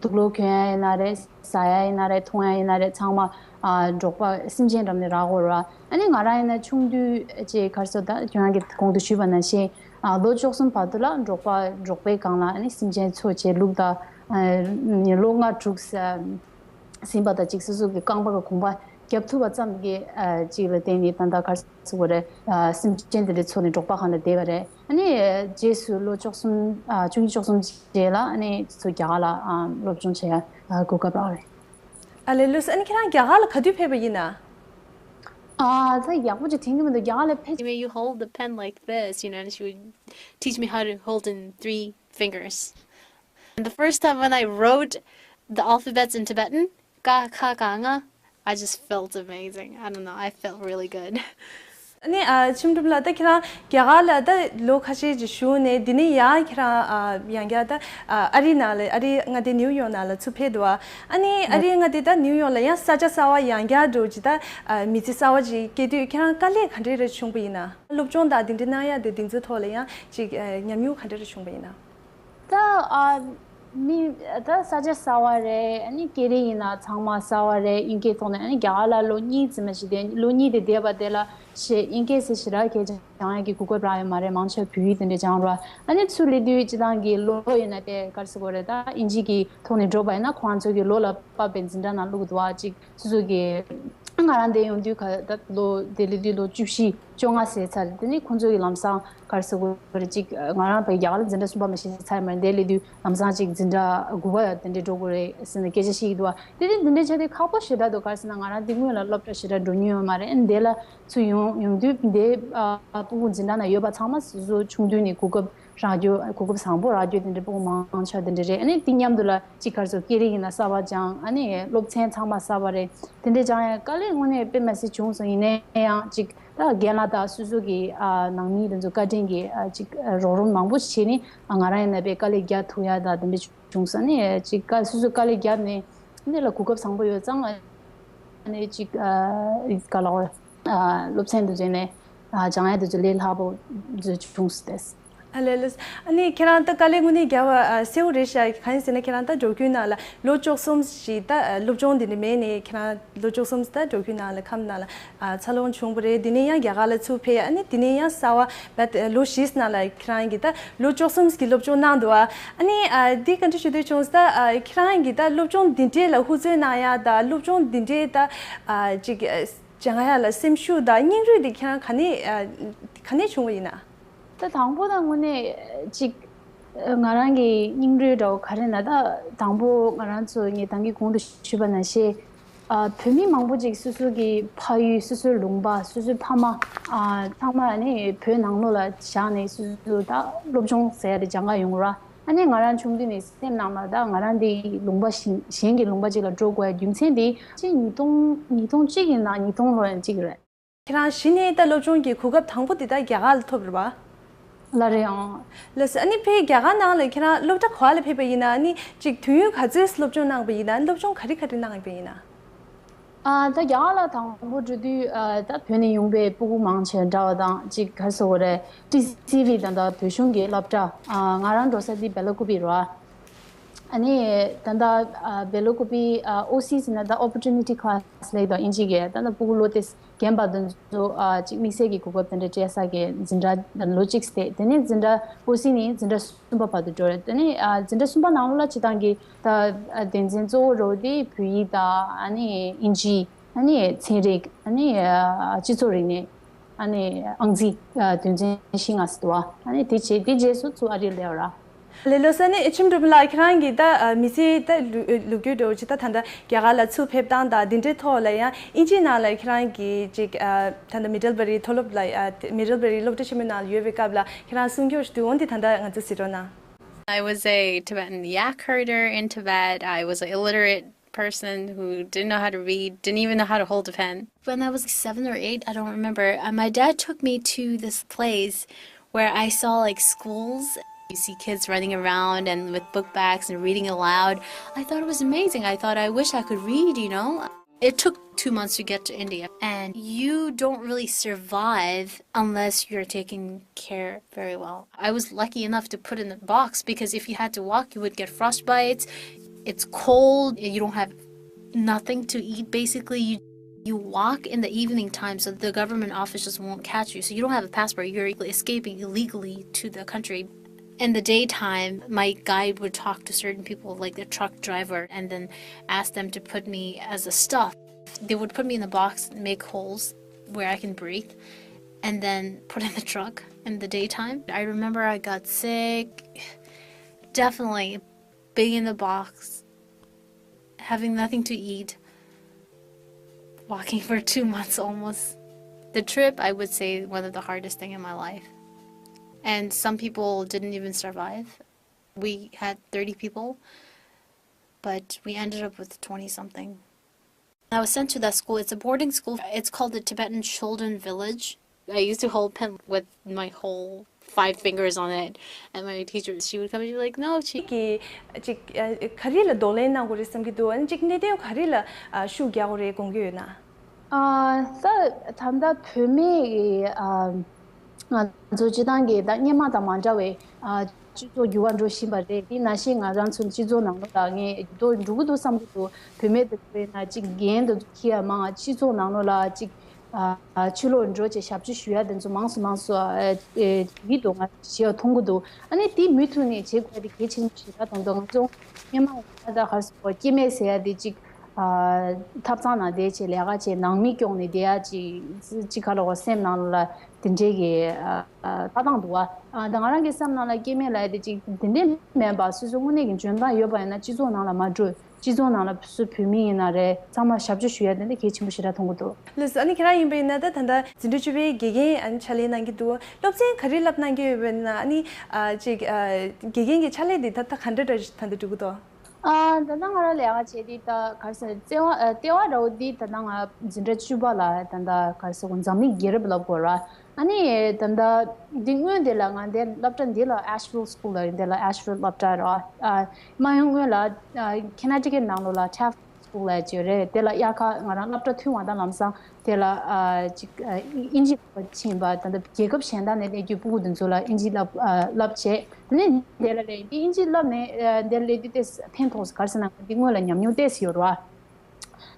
དུག་ལོག་གྱོན་ཡ་ཡིན་ན་རེད། ཟ་ཡ་ཡིན་ན་རེད། འཐུང་ཡ་ཡིན་ན་རེད། ཚང་མ་ཨ་འབྲོག་པ་སེམས་ཅན་འགྲམ་ནས་རག་གོ་ར། ཨ་ནི་ང་རང་ཡིན་ན་ཆུང་དུས་ཅེས་ག་རེ་ཟེར་ད་ཁྱོད་རང་གིས་གོང་དུ་ཞུས་པ་ནང་བཞིན་ཨ་ལོ་བཅུ་གསུམ་བར་དུ་ལ་འབྲོག་པ་འབྲོག་པའི་སྒང་ལ་ཨ་ནི་སེམས་ཅན་འཚོ་བྱེད་ལུགས་དང་ཨ་ལོ་ལྔ་དྲུག་ས་ ཟིན་པ་དང་གཅིག་སོ་སོ་གི་རྐང་པ་གི་གོམ་པ་རྒྱབ་ཐུབ་པ་ཙམ་གྱིས་ཨ་གཅིག་ལ་བརྟེན་ནས་ད་ལྟ་ག་རེ་ཟེར་དགོས་རེད། ཨ་སེམས་ཅན་དེ་འདྲའི་འཚོ་ནས་འབྲོག་པ་ཁང་ལ་བསྡད་པ་རེད། ཨ་ནི་རྗེས་སུ་ལོ་བཅུ་གསུམ་ཨ་བཅུ་གཉིས་བཅུ་གསུམ་རྗེས་ལ་ཨ་ནི་ཚུར་རྒྱ་གར་ལ་ཨ་སློབ་སྦྱོང་བྱེད་ཡ་ཨ་གོ་སྐབས་རག་རེད། ཨ་ལེ་ལུས། ཨ་ནི་ཁྱེད་རང་རྒྱ་གར་ལ་ག་དུས་ཕེབས་པ་ཡིན་ན། ཨ་ད་ཡག་པོ་ཅིག་དྲན་གྱི་མི་འདུག་རྒྱ་གར་ལ་ཕེབས། May you hold the pen like this, you know, and she would teach me how to hold in three fingers. And the first time when I wrote the alphabets in Tibetan, ka, kha, ga, nga, I just felt amazing. I don't know, I felt really good. ཨ་ནི་ཨ་ཁྱིམ་སྒྲུབ་ལགས། ད་ཁྱེད་རང་རྒྱ་གར་ལ་ད་ལོ་ཁ་ཤས་ཅིག་བཞུགས་ནས། འདི་ནས་ཡར་ཁྱེད་རང་ཨ་ཡང་བསྐྱར་ད་ཨ་ཨ་རི་ནང་ལ། ཨ་རིའི་མངའ་སྡེ་ནིའུ་ཡོག་ནང་ལ་ཚུར་ཕེབས་འདུག་ཨ། ཨ་ནི་ཨ་རིའི་མངའ་སྡེ་ད་ནིའུ་ཡོག་ལ་ཡང་ས་ཆ་གསར་པ་ཡང་བསྐྱར་འགྲོ་ཅིག་ད་ཨ་མི་ཚེ་གསར་པ་ཅིག་སྐྱེལ་དུས། ཁྱེད་རང་དཀའ་ལས་ག་འདྲས་རེ་བྱུང་པ་ཡིན་ན། སློབ་སྦྱོང་དང་འདི་འདྲ་གནང་ཡ་དེ། འདི་ཚོའི་ཐོག་ལ་ཡང་ཅིག་ཨ་ཉམས་མྱོང་ག་འདྲས་རེ་བྱུང་པ་ཡིན་ན། ད་ཨ་མི་ད་ས་ཆ་གསར་པ་རེད། ཨ་ནི་སྐད་རིགས་ཡིན་ན་ཚང་མ་གསར་པ་རེད། དབྱིན་སྐད་ཐོག་ནས། ཨ་ནི་རྒྱ་གར་ལ་ལོ་གཉིས་ཙམ་ཞིག་བསྡད། ལོ་གཉིས་དེ་བསྡད་པ་དེ་ལ་ཞེ་དབྱིན་སྐད་ཟེར་ཞེ་དྲག་གི་སྦྱང་ཡ་གི་གོ་སྐབས་རག་ཡོད་མ་རེད། མང་ཆེ་བ་བོད་ཡིག་དེ་འདྲ་སྦྱང་རོགས། ཨ་ནི་ཚུར་སླེབས་དུས་སྤྱིར་བཏང་གི་ལོ་ཡིན་ན་དེ་ག་རེ་ཟེར་དགོས་རེད། ད་དབྱིན་ཇི་གི་ཐོག་ནས་འགྲོ་བ་ཡིན་ན་ཁོ་རང་ཚོ་གི་ལོ་ལ་དཔག་པའི་འཛིན་གྲྭ་ནང་བླུགས་འདུག་ཨ། ཅིག་སོ་སོ་གི་ང་རང་འདིར་ཡོང་དུས་ག་ད་ལོ་དེ་སླེབས་དུས་ལོ་བཅུ་བཞི་བཅོ་ལྔ་ཟེར་ཚར། དེ་ནས་ཁོང་ཚོ་གི་ལམ་སང་ག་རེ་ཟེར་དགོས་རེད། ཅིག་ང་རང་བས་རྒྱ་གར་ལ་འཛིན་གྲྭ་གསུམ་པ་མ་ཤེས་ཚར་མ་རེད། འདིར་སླེབས་དུས་ལམ་སང་ཅིག་འཛིན་གྲྭ་དགུ་པ་ཡ་དེ་འདྲས་འགྲོ་དགོས་རེད་ཟེར་ནས་སྐད་ཆ་བཤད་ཀྱི་འདུག་བ། དེ་དེ་འདི་འདྲས་བྱས་ཏེ་ཁག་པོ་ཞེ་དྲག་འདུག་ག་རེ་ཟེར་ན། ང་རང་འདི་སྔོན་ལ་སློབ་གྲྭ་ཞེ་དྲག་འགྲོ་མྱོང་ཡོད་མ་རེད། འདི་ལ་ཚུར་ཡོང་ཡོང་དུས་འདི་ཨ་སྤུ་གུ་འཛིན་གྲྭ་ནང་ཡོད་པ་ཚང་མ་སོ་སོ་ཆུང་དུས་ནས་གོ་སྐབས་རག་རྒྱུ། གོ་སྐབས་བཟང་པོ་རག་རྒྱུ་དེ་འདྲ་སྤུ་གུ་མང་ཆེ་བ་དེ་འདྲ་རེད། ཨ་ནི་དེ་མཉམ་དུ་ལ་ཅིག་ག་རེ་ཟེར། སྐད་རིགས་ཡིན་ན་གསར་པ་སྦྱང་། ཨ་ནི་སློབ་ཚན་ཚང་མ་གསར་པ་རེད། དེ་འདྲ་སྦྱང་ཡ་དཀའ་ལས་དངོས་གནས་དཔེ་མི་སྲིད་བྱུང་སོང་། ཡིན་ན་ཡང་ཅིག་ད་རྒན་ལགས་དང་སོ་སོ་གི་ཨ་ནང་མི་དེ་ཚོ་བཀའ་དྲིན་གྱིས་ཨ་ཅིག་རོགས་རམ་མང་པོ་བྱས་ནས་ཨ་ང་རང་ཡིན་ན་དཔེ་དཀའ་ལས་རྒྱག་ཐུབ་ཡ་དང་དེ་འདྲ་བྱུང་སོང་། ཨ་ནི་ཅིག་དཀའ་སོ་སོ་དཀའ་ལས་བརྒྱབ་ནས་འདི་ལ་གོ་སྐབས་བཟང་པོ་ཡོད་ཙང་། ཨ་ནི་ཅིག་ཨ་ག་ལབ་དགོས་རེད། ཨ་སློབ་ཚན་དེ་ཚོ་ནས་ཨ་སྦྱང་ཡ་དེ་ཚོ་ལས་སླ་པོ་ཚོ་བྱུང་སོང་། ཨ་ལས་ལས། ཨ་ནི་ཁྱེད་རང་ད་དཀའ་ལས་དངོས་གནས་རྒྱག་པ་ཨ་གསལ་པོ་རེད་ཤག་གང་ཡིན་ཟེར་ན། ཁྱེད་རང་ད་འབྲོག་ཁུལ་ནང་ལ་ལོ་བཅུ་གསུམ་ཞིག་ད་ཨ་སློབ་སྦྱོང་འདི་འདྲ་མེད་ནས། ཁྱེད་རང་ལོ་བཅུ་གསུམ་ད་འབྲོག་ཁུལ་ནང་ལ་ཁམས་ནང་ལ་ཨ་འཚར་ལོངས་བྱུང་བ་རེད། དེ་ནས་ཡང་རྒྱ་གར་ལ་ཚུར་ཕེབས་ཡ། ཨ་ནི་དེ་ནས་ཡང་གསར་པ་ད་ལོ་བཞིའི་ནང་ལ་ཁྱེད་རང་གིས་ད་ལོ་བཅུ་གསུམ་གྱི་སློབ་སྦྱོང་གནང་འདུག་ཨ། ཨ་ནི་ཨ་འདི་ག་འདྲ་ཞུ་འདོད་བྱུང་ཟེར་ན། ཨ་ཁྱེད་རང་གིས་ད་སློབ་སྦྱོང་འདི་འདྲས་ལ་ཧུར་བརྩོན་གནང་ཡ་དང་། སློབ་སྦྱོང་འདི་འདྲས་ད་ཨ་ཅིག་ཨ་སྦྱང་ཡ་ལ་སེམས་ཤུགས་དང་སྙིང་རུས་འདི་ཁྱེད་རང་ག་ནས་ཨ་ག་ནས་བྱུང་བ་ཡིན་ན། ད་དང་པོ་ད་དངོས་གནས་ཅིག་ང་རང་གི་སྙིང་རུས་འདྲ་བོ་ག་རེ་ན། ད་དང་པོ་ང་རང་ཚོ་ངས་ད་གིན་གོང་དུ་ཞུས་པ་ནང་བཞིན། ཨ་བོད་མི་མང་པོ་ཅིག་སོ་སོ་གི་ཕ་ཡུལ། སོ་སོའི་ལུང་པ། སོ་སོའི་ཕ་མ། ཨ་ཚང་མ་ནི་བོད་ནང་ལོགས་ལ་བཞག་ནས་སོ་སོ་ད་སློབ་སྦྱོང་ཟེར་ཡ་དེ་སྦྱང་ག་ཡོང་ར། ཨ་ནི་ང་རང་ཆུང་དུས་ནས་སེམས་ནང་ལ་ད་ང་རང་འདི་ལུང་པ་གཞན་གཞན་གྱི་ལུང་པ་ཅིག་ལ་འགྲོ་དགོས་ཡ་རྒྱུ་མཚན་དེ་ཅིག་ཉིས་སྟོང་ཉིས་སྟོང་གཅིག་གི་ནང་ཉིས་སྟོང་ལོ་ཡན་གཅིག་རེད། ཁྱེད་རང་གཞི་ནས་ད་སློབ་སྦྱོང་གི་གོ་སྐབས་དང་པོ་དེ་ད་རྒྱ་གར་ལ་ཐོབ་རེད་པ། ལགས་རེད་ཨང་། ལགས་སོ། ཨ་ནི་ཕའི་རྒྱ་གར་ནང་ལ་ཁྱེད་རང་སློབ་གྲྭ་ག་པ་ལ་ཕེབས་པ་ཡིན་ན། ཨ་ནི་ཅིག་དུས་ཡུན་ག་ཚོད་སློབ་སྦྱོང་གནང་བ་ཡིན་ན། སློབ་སྦྱོང་ག་རེ་ག་རེ་གནང་བ་ཡིན་ན། ཨ་ད་རྒྱ་གར་ལ་དང་པོ་འགྲོ་དུས་ཨ་ད་བོད་ནས་ཡོང་པའི་སྤུ་གུ་མང་ཆེ་འདྲ་བ་དང་། ཅིག་ག་རེ་ཟེར་དགོས་རེད། ཊི་སི་ཝི་ད་ལྟ་བོད་གཞུང་གི་སློབ་གྲྭ། ཨ་ང་རང་འགྲོ་ས་དེ་སྦེལ་ཀོབ་པི་རེད་པ། ཨ་ནི་ད་ལྟ་ཨ་སྦེལ་ཀོབ་པི་ཨ་ཨོ་སི་ཟེར་ན་ད་ཨོ་པོར་ཊུ་ནི་ཊི་ཀི་ལཱ་སི་ལབ་ཀྱི་འདུག་དབྱིན་ཇི་གི། ད་ལྟ་སྤུ་གུ་ལོ་དེ་རྒན་པ་དེ་ཚོ་ཨ་ཅིག་དམིགས་བསལ་གྱི་གོ་སྐབས་དེ་འདྲ་སྤྲད་ས་གི་འཛིན་གྲྭ་ལོ་གཅིག་བསྡད། དེ་ནས་འཛིན་གྲྭ་ཨོ་སི་ནས་འཛིན་གྲྭ་གསུམ་པ་བར་དུ་འགྲོ་རེད། དེ་ནས་ཨ་འཛིན་གྲྭ་གསུམ་པ་ནང་ལོགས་ལ་སྤྱིར་བཏང་གི་ད་ཨ་སྡེ་ཚན་གཙོ་བོ་རོ་དེ་བོད་ཡིག་དང་། ཨ་ནི་དབྱིན་ཇི། ཨ་ནི་ཚན་རིག། ཨ་ནི་ཨ་སྤྱི་ཚོགས་རིག་གནས། ཨ་ནི་ཨང་རྩིས། ཨ་དོན་ཚན་བཞི་ལྔ་ཟེར་འདུག་པ། ཨ་ནི་དེ་བྱས། དེ་རྗེས་སུ་ཚུར་ཨ་རིར་སླེབས་པ་རེད། ལགས་ལགས་སོ། ཨ་ནི་ཁྱིམ་སྒྲུབ་ལགས། ཁྱེད་རང་གི་ད་ཨ་མི་ཚེའི་ད་ལོ་ལོ་རྒྱུས་འདྲ་བོ་ཅིག་ད་ད་ལྟ་རྒྱ་གར་ལ་ཚུར་ཕེབས་སྟངས་དང་འདི་འདྲའི་ཐོག་ལ། ཡང་དབྱིན་ཇིའི་ནང་ལ་ཁྱེད་རང་གི་ཅིག་ཨ་ད་ལྟ་མི་ཌལ་བྷ་རི་མཐོ་སློབ་ལ། ཨ་མི་ཌལ་བྷ་རི་སློབ་གྲྭ་ཆེན་མོའི་ནང་ལ་ཡོད་པའི་སྐབས་ལ་ཁྱེད་རང་གསུང་རྒྱུ་ཞིག་འདུག་འོ་འདི་ད་ལྟ་ང་ཚོ་གཟིགས་རོགས་གནང་། I was a Tibetan yak herder in Tibet. I was an illiterate person who didn't know how to read, didn't even know how to hold a pen. When I was seven or eight, I don't remember, uh, my dad took me to this place where I saw, like, schools. You see kids running around and with book bags and reading aloud. I thought it was amazing. I thought, "I wish I could read, you know?" It took two months to get to India, and you don't really survive unless you're taken care very well. I was lucky enough to put in the box, because if you had to walk, you would get frostbites. It's cold. You don't have nothing to eat. Basically, you you walk in the evening time, so the government officials won't catch you. So you don't have a passport. You're escaping illegally to the country. In the daytime, my guide would talk to certain people, like the truck driver, and then ask them to put me as a stuff. They would put me in a box, make holes where I can breathe, and then put in the truck in the daytime. I remember I got sick. Definitely being in the box, having nothing to eat, walking for two months almost. The trip, I would say, one of the hardest thing in my life. And some people didn't even survive. We had thirty people, but we ended up with twenty something. I was sent to that school. It's a boarding school. It's called the Tibetan Children Village. I used to hold pen with my whole five fingers on it. And my teacher, she would come and she'd be like, "No, she." གི་ཅིག་ཨ་ག་རེ་ལ་གདོང་ལེན་གནང་དགོས་རེད་བསམ་གྱི་འདུག་ཨ་ནི་ཅིག་གནད་དོན་ག་རེ་ལ་ཨ་ཤུགས་རྒྱག་དགོས་རེད་དགོངས་ཀྱི་ཡོད་ན། ཨ་ས་ད་ལྟ་བུད་མེད་ཀྱི་ཨ་ང་ཚོ་སྤྱི་བཏང་གི་ད་སྔོན་མ་དང་མ་འདྲ་བའི་ཨ་སྤྱི་ཚོགས་འགྱུར་བ་འགྲོ་བཞིན་པ་རེད། དེ་ནང་བཞིན་ང་རང་ཚོ་སྤྱི་ཚོགས་ནང་ལོགས་ལ་ངས་འགྲོ་འགྲོ་གི་འདུག་བསམ་གྱི་འདུག་བུད་མེད་དེ་ཚོ་ཡིན་ན་ཅིག་འགན་དེ་ཚོ་འཁྱེར་ཡ་མང་། སྤྱི་ཚོགས་ནང་ལོགས་ལ་ཅིག་ཨ་ཕྱི་ལོགས་འགྲོ་བྱས་ཞབས་ཕྱི་ཞུ་ཡ་དེ་ཚོ་མང་སུ་མང་སུ་ཨ་ཨེ་ཡིད་དུ་ང་ཞེས་མཐོང་གི་འདུག་ཨ་ནི་དེ་མུ་མཐུད་ནས་བྱེད་དགོས་ཡ་དེ་གལ་ཆེན་པོ་ཞེ་དྲག་མཐོང་འདུག་ང་ཚོ་སྔོན་མ་ད་ག་རེ་ཟེར་དགོས། སྐྱེ་དམན་ཟེར་ཡ་དེ་ཅིག་ཨ་ཐབ་ཚང་ནང་བསྡད་བྱས་ལས་ཀ་བྱས་ནང་མི་སྐྱོང་ནས་བསྡད་ཡ་ཅིག་ཅིག་ག་ལ་བ་སེམས་ནང་ལ་དེ་འདྲའི་གི་ཨ་ཨ་ལྟ་སྟངས་འདུག་བ། ཨ་ད་ང་རང་གི་སེམས་ནང་ལ་སྐྱེ་དམན་ལབ་ཡ་དེ་ཅིག་དེ་འདྲའི་མིན་པ། སོ་སོ་དངོས་གནས་ཀྱི་འཇོན་ཐང་ཡོད་པ་ཡིན་ན་སྤྱི་ཚོགས་ནང་ལ་མ་འགྲོ། སྤྱི་ཚོགས་ནང་ལ་སུ་བུད་མེད་ཡིན་ན་རེད། ཚང་མ་ཞབས་ཕྱི་ཞུ་ཡ་དེ་འདྲ་གལ་ཆེན་པོ་ཞེ་དྲག་མཐོང་གི་འདུག་ལགས་སོ། ཨ་ནི་ཁྱེད་རང་ཡིན་པ་ཡིན་ན་ད་ད་ལྟ་འཛིན་གྲྭ་བཅུ་པའི་དགེ་རྒན་ཨ་ནི་ཕྱག་ལས་གནང་གི་འདུག་སློབ་ཚན་ག་རེ་བསླབ་གནང་གི་ཡོད་པ་ཡིན་ན། ཨ་ནི་ཨ་ཅིག་ཨ་དགེ་རྒན་གྱི་ཕྱག་ལས་དེ་ད་ད་ག་འདྲ་འདྲ་ད་ལྟ་འགྲོ་གི་འདུག་ཨ་ད་ལྟ་ང་རང་ལས་ཀ་བྱེད་དུས་ད་ག་རེ་ཟེར། ལྟེ་བ་ཨ་ལྟེ་བ་འདྲ་བོ་འདི་ད་ལྟ་ང་འཛིན་གྲྭ་བཅུ་པ་ལ་ད་ལྟ་ག་རེ་ཟེར་དགོས། འཛམ་གླིང་རྒྱལ་རབས་བསླབ་དགོས་ར། ཨ་ནི་ད་ལྟ་འདི་སྔོན་དེ་ལ་ང་འདིར་སློབ་གྲྭ་འདི་ལ་Asheville School ལ་ཡིན། དེ་ལ་Asheville སློབ་གྲྭ་ར། ཨ་མ་ཡོང་སྔོན་ལ་ཨ་Connecticut ནང་ལོགས་ལ་Taft School ལ་བྱས་རེད། དེ་ལ་དབྱར་ཁ་ང་རང་སློབ་གྲྭ་ཐོན་བ་དང་ལམ་སང་དེ་ལ་ཨ་ཅིག་ཨ་དབྱིན་ཇི་སློབ་པ་ཕྱིན་པ། ད་ལྟ་རྒྱལ་ཁབ་གཞན་དག་ནས་སླེབས་རྒྱུའི་སྤུ་གུ་འདི་ཚོ་ལ་དབྱིན་ཇི་བསླབ་ཨ་བསླབ་བྱས། དེ་ནས་དེ་ལ་སླེབས། དེ་དབྱིན་ཇི་བསླབ་ནས་ཨ་དེ་ལ་སླེབས་དུས་ཏོག་ཙམ་ཕན་ཐོགས་སོང་། ག་རེ་ཟེར་ན་ང་འདི་སྔོན་ལ་ཉམས་མྱོང་ཏོག་ཙམ་ཡོད་རེད་བ།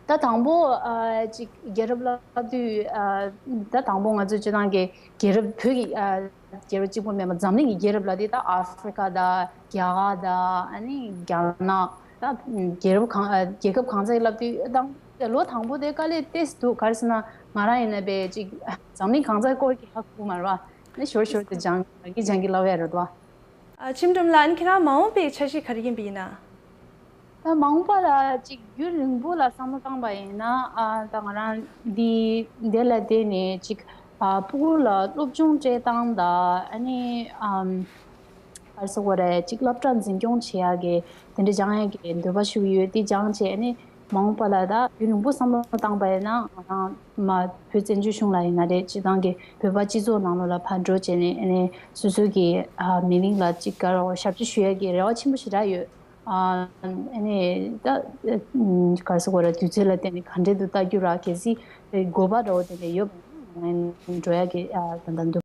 ད་དང་པོ་ཨ་ཅིག་རྒྱལ་རབས་བསླབ་དུས་ཨ་ད་དང་པོ་ང་ཚོ་སྤྱིར་བཏང་གི་རྒྱལ་རབས་བོད་ཀྱི་ཨ་རྒྱལ་རབས་གཅིག་པོ་མིན་པ་འཛམ་གླིང་གི་རྒྱལ་རབས་ལབ་དུས་ད་ཨ་ཧྥི་རི་ཀ་དང་རྒྱ་གར་དང་ཨ་ནི་རྒྱ་ནག་ད་རྒྱལ་རབས་གང་ཨ་རྒྱལ་ཁབ་གང་ཚང་ཡིན་བསླབ་དུས་དང་ལོ་དང་པོ་དེ་དཀའ་ལས་ཏོག་ཙམ་འདུག་ག་རེ་ཟེར་ན་ང་རང་ཡིན་ན་དཔེ་ཅིག་འཛམ་གླིང་གང་ཚང་སྐོར་གྱི་ཧ་གོ་མ་རེད་བ། ཨ་ནི་ཞོར་ཞོར་དུ་སྦྱང་སྦྱང་གི་སྦྱང་གི་ལབ་ཡ་རེད་བ། ཨ་ཁྱིམ་སྒྲོམ་ལགས། ཨ་ནི་ཁྱེད་རང་མ་འོངས་པའི་འཆར་གཞི་ག་རེ་ཡིན་པ་ཡིན་ན། ད་མ་འོངས་པ་ལ་ཅིག་རྒྱུན་རིང་པོ་ལ་བསམ་བློ་བཏང་པ་ཡིན་ན། ཨ་ད་ང་རང་འདི་འདི་ལ་བསྡད་ནས་ཅིག་ཨ་སྤུ་གུ་ལ་སློབ་སྦྱོང་སྤྲད་སྟངས་དང་། ཨ་ནི་ཨམ་ག་རེ་ཟེར་དགོས་རེད། ཅིག་སློབ་གྲྭ་འཛིན་སྐྱོང་བྱེད་ཡག་གི་དེ་འདྲ་སྦྱང་ཡག་གི་འདོད་པ་ཤུགས་ཡོད། དེ་སྦྱངས་བྱས་ཨ་ནི་མ་འོངས་པ་ལ་ད་རྒྱུན་རིང་པོ་བསམ་བློ་བཏང་པ་ཡིན་ན། ང་རང་མ་བོད་བཙན་བྱོལ་གཞུང་ལ་ཡིན་ན་རེད། སྤྱིར་བཏང་གི་བོད་པ་སྤྱི་ཚོགས་ནང་ལོགས་ལ་ཕར་འགྲོ་བྱས་ནས་ཨ་ནི་སོ་སོའི་གི་ཨ་མི་རིགས་ལ་ཅིག་ག་རེ་ཞབས་ཕྱི་ཞུ་ཡག་གི་རེ་བ་ཆེན་པོ་ཞེ་དྲག་ཡོད། ཨ་ཨ་ནི་ད་ག་རེ་ཟེར་དགོས་རེད། དུས་ཚོད་ལ་བརྟེན་ནས་ག་འདྲས་འདུག་ལྟ་རྒྱུ་ར། གལ་སྲིད་དགོས་པ་འདྲ་བོ་དེ་འདྲ་ཡོད་པ་ཡིན་ན་ང་འགྲོ་ཡག་གི་ཨ་ད་ད་འདུག